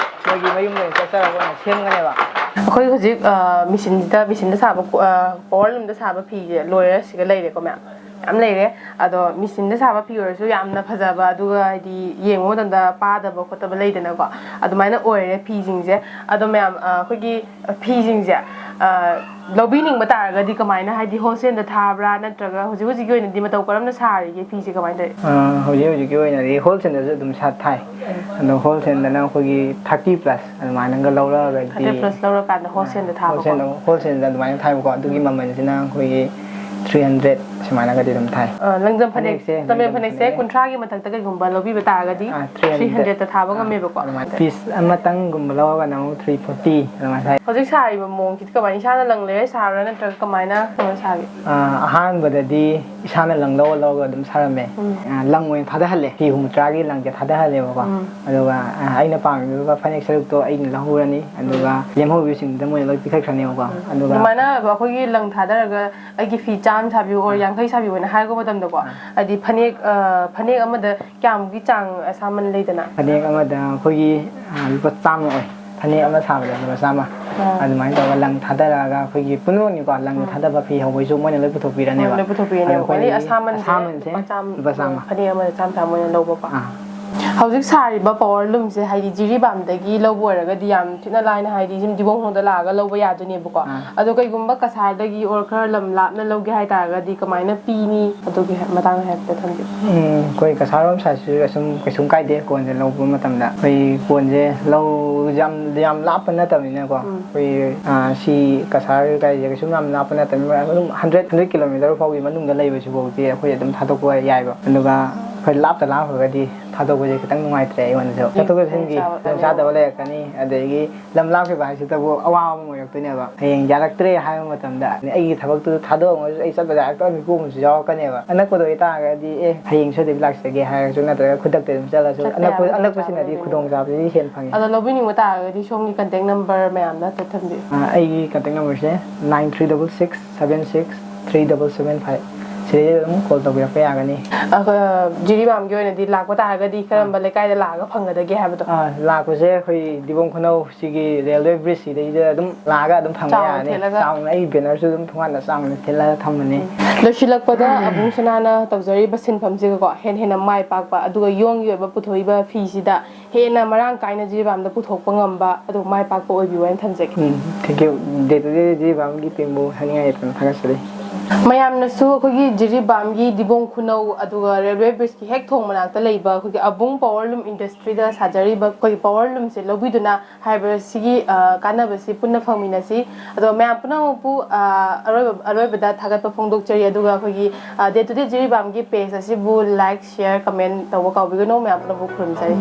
ꯃꯣꯏꯒꯤ ꯃꯌꯨꯝꯗ ꯑꯣꯏꯅ ꯆꯠꯆꯔꯒ ꯑꯣꯏꯅ ꯁꯦꯝꯒꯅꯦꯕ꯫ ꯑꯩꯈꯣꯏ ꯍꯧꯖꯤꯛ, ꯑ, ꯃꯦꯆꯤꯟꯁꯤꯗ, ꯃꯦꯆꯤꯟꯗ ꯁꯥꯕ ꯀꯣ-, ꯑ, ꯄꯋꯥꯔ ꯂꯨꯝꯗ ꯁꯥꯕ ꯐꯤꯁꯦ ꯂꯣꯏꯔꯦ, ꯁꯤꯒ ꯂꯩꯔꯦꯀꯣ ꯃꯌꯥꯝ꯫ ꯃꯌꯥꯝ ꯂꯩꯔꯦ꯫ ꯑꯗꯣ ꯃꯦꯆꯤꯟꯗ ꯁꯥꯕ ꯐꯤ ꯑꯣꯏꯔꯁꯨ ꯌꯥꯝꯅ ꯐꯖꯕ, ꯑꯗꯨꯒ ꯍꯥꯏꯗꯤ ꯌꯦꯡꯕ ꯃꯇꯝꯗ ꯄꯥꯗꯕ ꯈꯣꯠꯇꯕ ꯂꯩꯗꯅꯀꯣ, ꯑꯗꯨꯃꯥꯏꯅ ꯑꯣꯏꯔꯦ ꯐꯤꯁꯤꯡꯁꯦ꯫ ꯑꯗꯣ ꯃꯌꯥꯝ, ꯑ, ꯑꯩꯈꯣꯏꯒꯤ ꯐꯤꯁꯤꯡꯁꯦ, ꯑ, ꯂꯧꯕꯤꯅꯤꯡꯕ ꯇꯥꯔꯒꯗꯤ ꯀꯃꯥꯏꯅ, ꯍꯥꯏꯗꯤ ꯍꯣꯜꯁꯦꯜꯗ ꯊꯥꯕ꯭ꯔꯥ, ꯅꯠꯇ꯭ꯔꯒ ꯍꯧꯖꯤꯛ ꯍꯧꯖꯤꯛꯀꯤ ꯑꯣꯏꯅꯗꯤ ꯃꯇꯧ ꯀꯔꯝꯅ ꯁꯥꯔꯤꯒꯦ ꯐꯤꯁꯦ, ꯀꯃꯥꯏꯅ ꯇꯧꯋꯤ? ꯑ, ꯍꯧꯖꯤꯛ ꯍꯧꯖꯤꯛꯀꯤ ꯑꯣꯏꯅꯗꯤ ꯍꯣꯜꯁꯦꯜꯗꯁꯨ ꯑꯗꯨꯝ ꯁꯥ-, ꯊꯥꯏ꯫ ꯑꯗꯣ ꯍꯣꯜꯁꯦꯜꯗꯅ ꯑꯩꯈꯣꯏꯒꯤ ꯊꯥꯔꯇꯤ ꯄ꯭ꯂꯁ ꯑꯗꯨꯃꯥꯏꯅꯒ ꯂꯧꯔꯛꯑꯒꯗꯤ, ꯊꯥꯔꯇꯤ ꯄ꯭ꯂꯁ ꯂꯧꯔꯀꯥꯟꯗ ꯍꯣꯜꯁꯦꯜꯗ ꯊꯥꯕꯀꯣ? ꯍꯣꯜꯁꯦꯜꯗ, ꯍꯣꯜꯁꯦꯜꯗ ꯑꯗꯨꯃꯥꯏꯅ ꯊꯥꯏꯕꯀꯣ꯫ ꯑꯗꯨꯒꯤ ꯎꯝ꯫ ꯃꯃꯜꯁꯤꯅ ꯑꯩꯈꯣꯏꯒꯤ ꯊ꯭ꯔꯤ ꯍꯟꯗ꯭ꯔꯦꯠ ꯁꯨꯃꯥꯏꯅꯒꯗꯤ ꯑꯗꯨꯝ ꯊꯥꯏ꯫ ꯑ, ꯂꯪꯖꯝ ꯐꯅꯦꯛ, ꯐꯅꯦꯛꯁꯦ, ꯂꯪꯖꯝ ꯐꯅꯦꯛꯁꯦ ꯐꯅꯦꯛ꯫ ꯀꯨꯟꯊ꯭ꯔꯥꯒꯤ ꯃꯊꯛꯇ ꯀꯩꯒꯨꯝꯕ ꯂꯧꯕꯤꯕ ꯇꯥꯔꯒꯗꯤ ꯑꯥ, ꯊ꯭ꯔꯤ ꯍꯟꯗ꯭ꯔꯦꯠ꯫ ꯊ꯭ꯔꯤ ꯍꯟꯗ꯭ꯔꯦꯠꯇ ꯊꯥꯕ ꯑꯥ, ꯉꯝꯃꯦꯕꯀꯣ? ꯑꯗꯨꯃꯥꯏꯅ꯫ ꯄꯤꯁ ꯑꯃꯇꯪꯒꯨꯝꯕ ꯂꯧꯔꯒꯅ ꯑꯃꯨꯛ ꯊ꯭ꯔꯤ ꯐꯣꯔꯇꯤ ꯑꯗꯨꯃꯥꯏꯅ ꯊꯥꯏ꯫ ꯍꯧꯖꯤꯛ ꯁꯥꯔꯤꯕ ꯃꯑꯣꯡꯁꯤꯗꯤ ꯀꯃꯥꯏꯅ, ꯏꯁꯥꯅ ꯂꯪ ꯂꯩꯔ ꯁꯥꯕ꯭ꯔꯥ, ꯅꯠꯇ꯭ꯔꯒ ꯀꯃꯥꯏꯅ ꯇꯧꯔ ꯁꯥꯒꯦ? ꯑꯥ, ꯑꯍꯥꯟꯕꯗꯗꯤ ꯏꯁꯥꯅ ꯂꯪ ꯂꯧꯔ ꯂꯧꯔꯒ ꯑꯗꯨꯝ ꯁꯥꯔꯝꯃꯦ꯫ ꯎꯝ꯫ ꯑꯥ, ꯂꯪ ꯑꯣꯏꯅ ꯊꯥꯗꯍꯜꯂꯦ꯫ ꯐꯤ ꯍꯨꯝꯐꯨꯇꯔꯥꯒꯤ ꯂꯪꯁꯦ ꯊꯥꯗꯍꯜꯂꯦꯕꯀꯣ꯫ ꯎꯝ꯫ ꯑꯗꯨꯒ, ꯑꯥ, ꯑꯩꯅ ꯄꯥꯝꯃꯤꯕ ꯐꯅꯦꯛ ꯁꯔꯨꯛꯇꯣ ꯑꯩꯅ ꯂꯧꯍꯧꯔꯅꯤ꯫ ꯑꯗꯨꯒ ꯎꯝ꯫ ꯂꯦꯝꯍꯧꯔꯤꯕꯁꯤꯡꯗꯨꯗ ꯃꯣꯏꯅ ꯂꯣꯏ ꯄꯤꯈꯠꯈ꯭ꯔꯅꯦꯕꯀꯣ꯫ ꯎꯝ꯫ ꯑꯗꯨꯒ ꯑꯗꯨꯃꯥꯏꯅ ꯑꯩꯈꯣꯏꯒꯤ ꯂꯪ ꯊꯥꯗꯔꯒ ꯑꯩꯒꯤ ꯐꯤ ꯆꯥꯝ ꯁꯥꯕꯤꯌꯨ, or ꯑꯥ꯫ ꯌꯥꯡꯈꯩ ꯁꯥꯕꯤꯌꯨ ꯍꯥꯏꯅ ꯍꯥꯏꯔꯛꯄ ꯃꯇꯝꯗꯀꯣ, ꯑꯥ꯫ ꯍꯥꯏꯗꯤ ꯐꯅꯦꯛ, ꯑ, ꯐꯅꯦꯛ ꯑꯃꯗ ꯀꯌꯥꯃꯨꯛꯀꯤ ꯆꯥꯡ ꯑꯁꯥꯃꯟ ꯂꯩꯗꯅ? ꯐꯅꯦꯛ ꯑꯃꯗ ꯑꯩꯈꯣꯏꯒꯤ, ꯑ, ꯂꯨꯄꯥ ꯆꯥꯝꯃ ꯑꯣꯏ꯫ ꯐꯅꯦꯛ ꯑꯃ ꯁꯥꯕꯗ ꯂꯨꯄꯥ ꯆꯥꯝꯃ꯫ ꯑꯥ꯫ ꯑꯗꯨꯃꯥꯏꯅ ꯇꯧꯔꯒ ꯂꯪ ꯊꯥꯗꯔꯛꯑꯒ ꯑꯩꯈꯣꯏꯒꯤ ꯄꯨꯝꯅꯃꯛꯅꯤꯀꯣ, ꯂꯪ ꯎꯝ꯫ ꯊꯥꯗꯕ ꯐꯤ ꯍꯧꯕꯩꯁꯨ ꯃꯣꯏꯅ ꯂꯣꯏ ꯄꯨꯊꯣꯛꯄꯤꯔꯅꯦꯕ꯫ ꯃꯣꯏꯅ ꯂꯣꯏ ꯄꯨꯊꯣꯛꯄꯤꯔꯅꯦꯕ꯫ ꯑꯗꯣ ꯑꯩꯈꯣꯏꯅ ꯑꯗꯩ ꯑꯁꯥꯃꯟꯁꯦ ꯑꯁꯥꯃꯟꯁꯦ ꯂꯨꯄꯥ ꯆꯥꯝꯃ, ꯂꯨꯄꯥ ꯆꯥꯝꯃ꯫ ꯐꯅꯦꯛ ꯑꯃꯗ ꯆꯥꯝꯃ ꯆꯥꯝꯃ ꯃꯣꯏꯅ ꯂꯧꯕꯀꯣ꯫ ꯑꯥ꯫ ꯍꯧꯖꯤꯛ ꯁꯥꯔꯤꯕ ꯄꯋꯥꯔ ꯂꯨꯝꯁꯦ ꯍꯥꯏꯗꯤ ꯖꯤꯔꯤꯕꯥꯝꯗꯒꯤ ꯂꯧꯕ ꯑꯣꯏꯔꯒꯗꯤ ꯌꯥꯝ ꯊꯤꯅ ꯂꯥꯏꯅ, ꯍꯥꯏꯗꯤ ꯁꯨꯝ ꯗꯤꯕꯣꯡꯈꯣꯡꯗ ꯂꯥꯛꯑꯒ ꯂꯧꯕ ꯌꯥꯗꯣꯏꯅꯦꯕꯀꯣ꯫ ꯑꯥ꯫ ꯑꯗꯣ ꯀꯩꯒꯨꯝꯕ ꯀꯁꯥꯔꯗꯒꯤ or ꯈꯔ ꯂꯝ ꯂꯥꯞꯅ ꯂꯧꯒꯦ ꯍꯥꯏꯇꯥꯔꯒꯗꯤ ꯀꯃꯥꯏꯅ ꯄꯤꯅꯤ? ꯑꯗꯨꯒꯤ ꯃꯇꯥꯡꯗ ꯍꯥꯏꯐꯦꯠ ꯊꯝꯕꯤꯌꯨ꯫ ꯎꯝ, ꯑꯩꯈꯣꯏ ꯀꯁꯥꯔ ꯔꯣꯝ ꯁꯥꯏꯠꯁꯤꯁꯨ ꯀꯩꯁꯨꯝ, ꯀꯩꯁꯨꯝ ꯀꯥꯏꯗꯦ ꯀꯣꯟꯁꯦ ꯂꯧꯕ ꯃꯇꯝꯗ꯫ ꯑꯩꯈꯣꯏ ꯀꯣꯟꯁꯦ ꯂꯧ ꯌꯥꯝ, ꯌꯥꯝ ꯂꯥꯞꯄ ꯅꯠꯇꯕꯅꯤꯅꯀꯣ꯫ ꯎꯝ꯫ ꯑꯩꯈꯣꯏ, ꯑꯥ, ꯁꯤ ꯀꯁꯥꯔ ꯀꯥꯏꯁꯦ ꯀꯩꯁꯨꯝ ꯌꯥꯝ ꯂꯥꯞꯄ ꯅꯠꯇꯕꯅꯤꯅ ꯑꯗꯨꯝ ꯍꯟꯗ꯭ꯔꯦꯠ, ꯍꯟꯗ꯭ꯔꯦꯠ ꯀꯤꯂꯣꯃꯤꯇꯔ ꯐꯥꯎꯒꯤ ꯃꯅꯨꯡꯗ ꯂꯩꯕꯁꯤꯐꯥꯎꯗꯤ ꯑꯩꯈꯣꯏ ꯑꯗꯨꯝ ꯊꯥꯗꯣꯛꯄ ꯌꯥꯏꯕ꯫ ꯑꯗꯨꯒ ꯑꯩꯈꯣꯏ ꯂꯥꯞꯇ ꯂꯥꯞꯈ꯭ꯔꯒꯗꯤ ꯊꯥꯗꯣꯛꯄꯁꯦ ꯈꯤꯇꯪ ꯅꯨꯡꯉꯥꯏꯇ꯭ꯔꯦ ꯑꯩꯉꯣꯟꯗꯁꯨ꯫ ꯆꯠꯊꯣꯛ ꯆꯠꯁꯤꯟꯒꯤ ꯈꯨꯗꯣꯡꯆꯥꯗꯕ ꯂꯩꯔꯛꯀꯅꯤ, ꯑꯗꯒꯤ ꯂꯝ ꯂꯥꯞꯈꯤꯕ ꯍꯥꯏꯁꯤꯗꯕꯨ ꯑꯋꯥꯕ ꯑꯃ ꯑꯣꯏꯔꯛꯇꯣꯏꯅꯦꯕ꯫ ꯍꯌꯦꯡ ꯌꯥꯔꯛꯇ꯭ꯔꯦ ꯍꯥꯏꯕ ꯃꯇꯝꯗ ꯑꯩꯒꯤ ꯊꯕꯛꯇꯨ ꯊꯥꯗꯣꯛꯑꯝꯃꯒꯁꯨ ꯑꯩ ꯆꯠꯄꯗ ꯍꯦꯛꯇ ꯃꯤꯀꯣꯛ ꯑꯃꯁꯨ ꯌꯥꯎꯔꯛꯀꯅꯦꯕ꯫ ꯑꯅꯛꯄꯗ ꯑꯣꯏꯇꯥꯔꯒꯗꯤ ꯑꯦ ꯍꯌꯦꯡ ꯁꯣꯏꯗꯕꯤ ꯂꯥꯛꯆꯒꯦ ꯍꯥꯏꯔꯁꯨ, ꯅꯠꯇ꯭ꯔꯒ ꯈꯨꯗꯛꯇ ꯑꯗꯨꯝ ꯆꯠꯂꯁꯨ, ꯆꯠꯄ ꯑꯅꯛꯄ ꯌꯥꯕ ꯑꯅꯛꯄꯁꯤꯅꯗꯤ ꯈꯨꯗꯣꯡꯆꯥꯕꯗꯨꯗꯤ ꯍꯦꯟꯅ ꯐꯪꯉꯦ꯫ ꯑꯗꯣ ꯂꯧꯕꯤꯅꯤꯡꯕ ꯇꯥꯔꯒꯗꯤ ꯁꯣꯝꯒꯤ contact number ꯃꯌꯥꯝꯗ ꯍꯥꯏꯐꯦꯠ ꯊꯝꯕꯤꯌꯨ꯫ ꯑꯥ, ꯑꯩꯒꯤ contact numberꯁꯦ nine three double six seven six three double seven five꯫ ꯁꯤꯗꯩꯗ ꯑꯗꯨꯝ call ꯇꯧꯕꯤꯔꯛꯄ ꯌꯥꯒꯅꯤ꯫ ꯑꯩꯈꯣꯏ, ꯖꯤꯔꯤꯕꯥꯝꯒꯤ ꯑꯣꯏꯅꯗꯤ ꯂꯥꯛꯄ ꯇꯥꯔꯒꯗꯤ ꯀꯔꯝꯕ ꯂꯩꯀꯥꯏꯗ ꯂꯥꯛꯑꯒ ꯐꯪꯒꯗꯒꯦ ꯍꯥꯏꯕꯗꯣ? ꯑꯥ, ꯂꯥꯛꯄꯁꯦ ꯑꯩꯈꯣꯏ ꯗꯤꯕꯣꯡ ꯈꯨꯅꯧ ꯁꯤꯒꯤ railway bridge ꯁꯤꯗꯩꯗ ꯑꯗꯨꯝ ꯂꯥꯛꯑꯒ ꯑꯗꯨꯝ ꯐꯪꯕ ꯆꯥꯎꯅ ꯌꯥꯔꯅꯤ꯫ ꯊꯦꯠꯂꯒ? ꯆꯥꯎꯅ ꯑꯩ bannerꯁꯨ ꯑꯗꯨꯝ ꯊꯣꯡꯒꯥꯟꯗ ꯆꯥꯎꯅ ꯊꯦꯠꯂꯒ ꯊꯝꯕꯅꯤ꯫ ꯂꯣꯏꯁꯤꯜꯂꯛꯄꯗ ꯑꯕꯨꯡ ꯁꯅꯥꯅ ꯇꯧꯖꯔꯤꯕ ꯁꯤꯟꯐꯝꯁꯤꯒꯀꯣ, ꯍꯦꯟꯅ ꯍꯦꯟꯅ ꯃꯥꯏ ꯄꯥꯛꯄ, ꯑꯗꯨꯒ ꯌꯣꯡꯒꯤ ꯑꯣꯏꯕ ꯄꯨꯊꯣꯛꯏꯕ ꯐꯤꯁꯤꯗ ꯍꯦꯟꯅ ꯃꯔꯥꯡ ꯀꯥꯏꯅ ꯖꯤꯔꯤꯕꯥꯝꯗ ꯄꯨꯊꯣꯛꯄ ꯉꯝꯕ, ꯑꯗꯨꯒ ꯃꯥꯏ ꯄꯥꯛꯄ ꯑꯣꯏꯕꯤꯌꯨ ꯍꯥꯏꯅ ꯊꯝꯖꯒꯦ꯫ ꯎꯝ, thank you꯫ Day to day ꯖꯤꯔꯤꯕꯥꯝꯒꯤ teamꯕꯨ ꯍꯥꯏꯅꯤꯡꯉꯥꯏ ꯂꯩꯇꯅ ꯊꯥꯒꯠꯆꯔꯤ꯫ ꯃꯌꯥꯝꯅꯁꯨ ꯑꯩꯈꯣꯏꯒꯤ ꯖꯤꯔꯤꯕꯥꯝꯒꯤ ꯗꯤꯕꯣꯡ ꯈꯨꯅꯧ ꯑꯗꯨꯒ railway bridgeꯀꯤ ꯍꯦꯛ ꯊꯣꯡ ꯃꯅꯥꯛꯇ ꯂꯩꯕ ꯑꯩꯈꯣꯏꯒꯤ ꯑꯕꯨꯡ power loom industryꯗ ꯁꯥꯖꯔꯤꯕ ꯑꯩꯈꯣꯏꯒꯤ power loomꯁꯦ ꯂꯧꯕꯤꯗꯨꯅ ꯍꯥꯏꯕꯁꯤꯒꯤ, ꯑ, ꯀꯥꯟꯅꯕꯁꯤ ꯄꯨꯟꯅ ꯐꯪꯃꯤꯟꯅꯁꯤ꯫ ꯑꯗꯣ ꯃꯌꯥꯝ ꯄꯨꯝꯅꯃꯛꯄꯨ, ꯑ, ꯑꯔꯣꯏꯕ, ꯑꯔꯣꯏꯕꯗ ꯊꯥꯒꯠꯄ ꯐꯣꯡꯗꯣꯛꯆꯔꯤ꯫ ꯑꯗꯨꯒ ꯑꯩꯈꯣꯏꯒꯤ, ꯑ, Day to Day ꯖꯤꯔꯤꯕꯥꯝꯒꯤ page ꯑꯁꯤꯕꯨ like, share, comment ꯇꯧꯕ ꯀꯥꯎꯕꯤꯒꯅꯨ꯫ ꯃꯌꯥꯝ ꯄꯨꯝꯅꯃꯛꯄꯨ ꯈꯨꯔꯨꯝꯖꯔꯤ꯫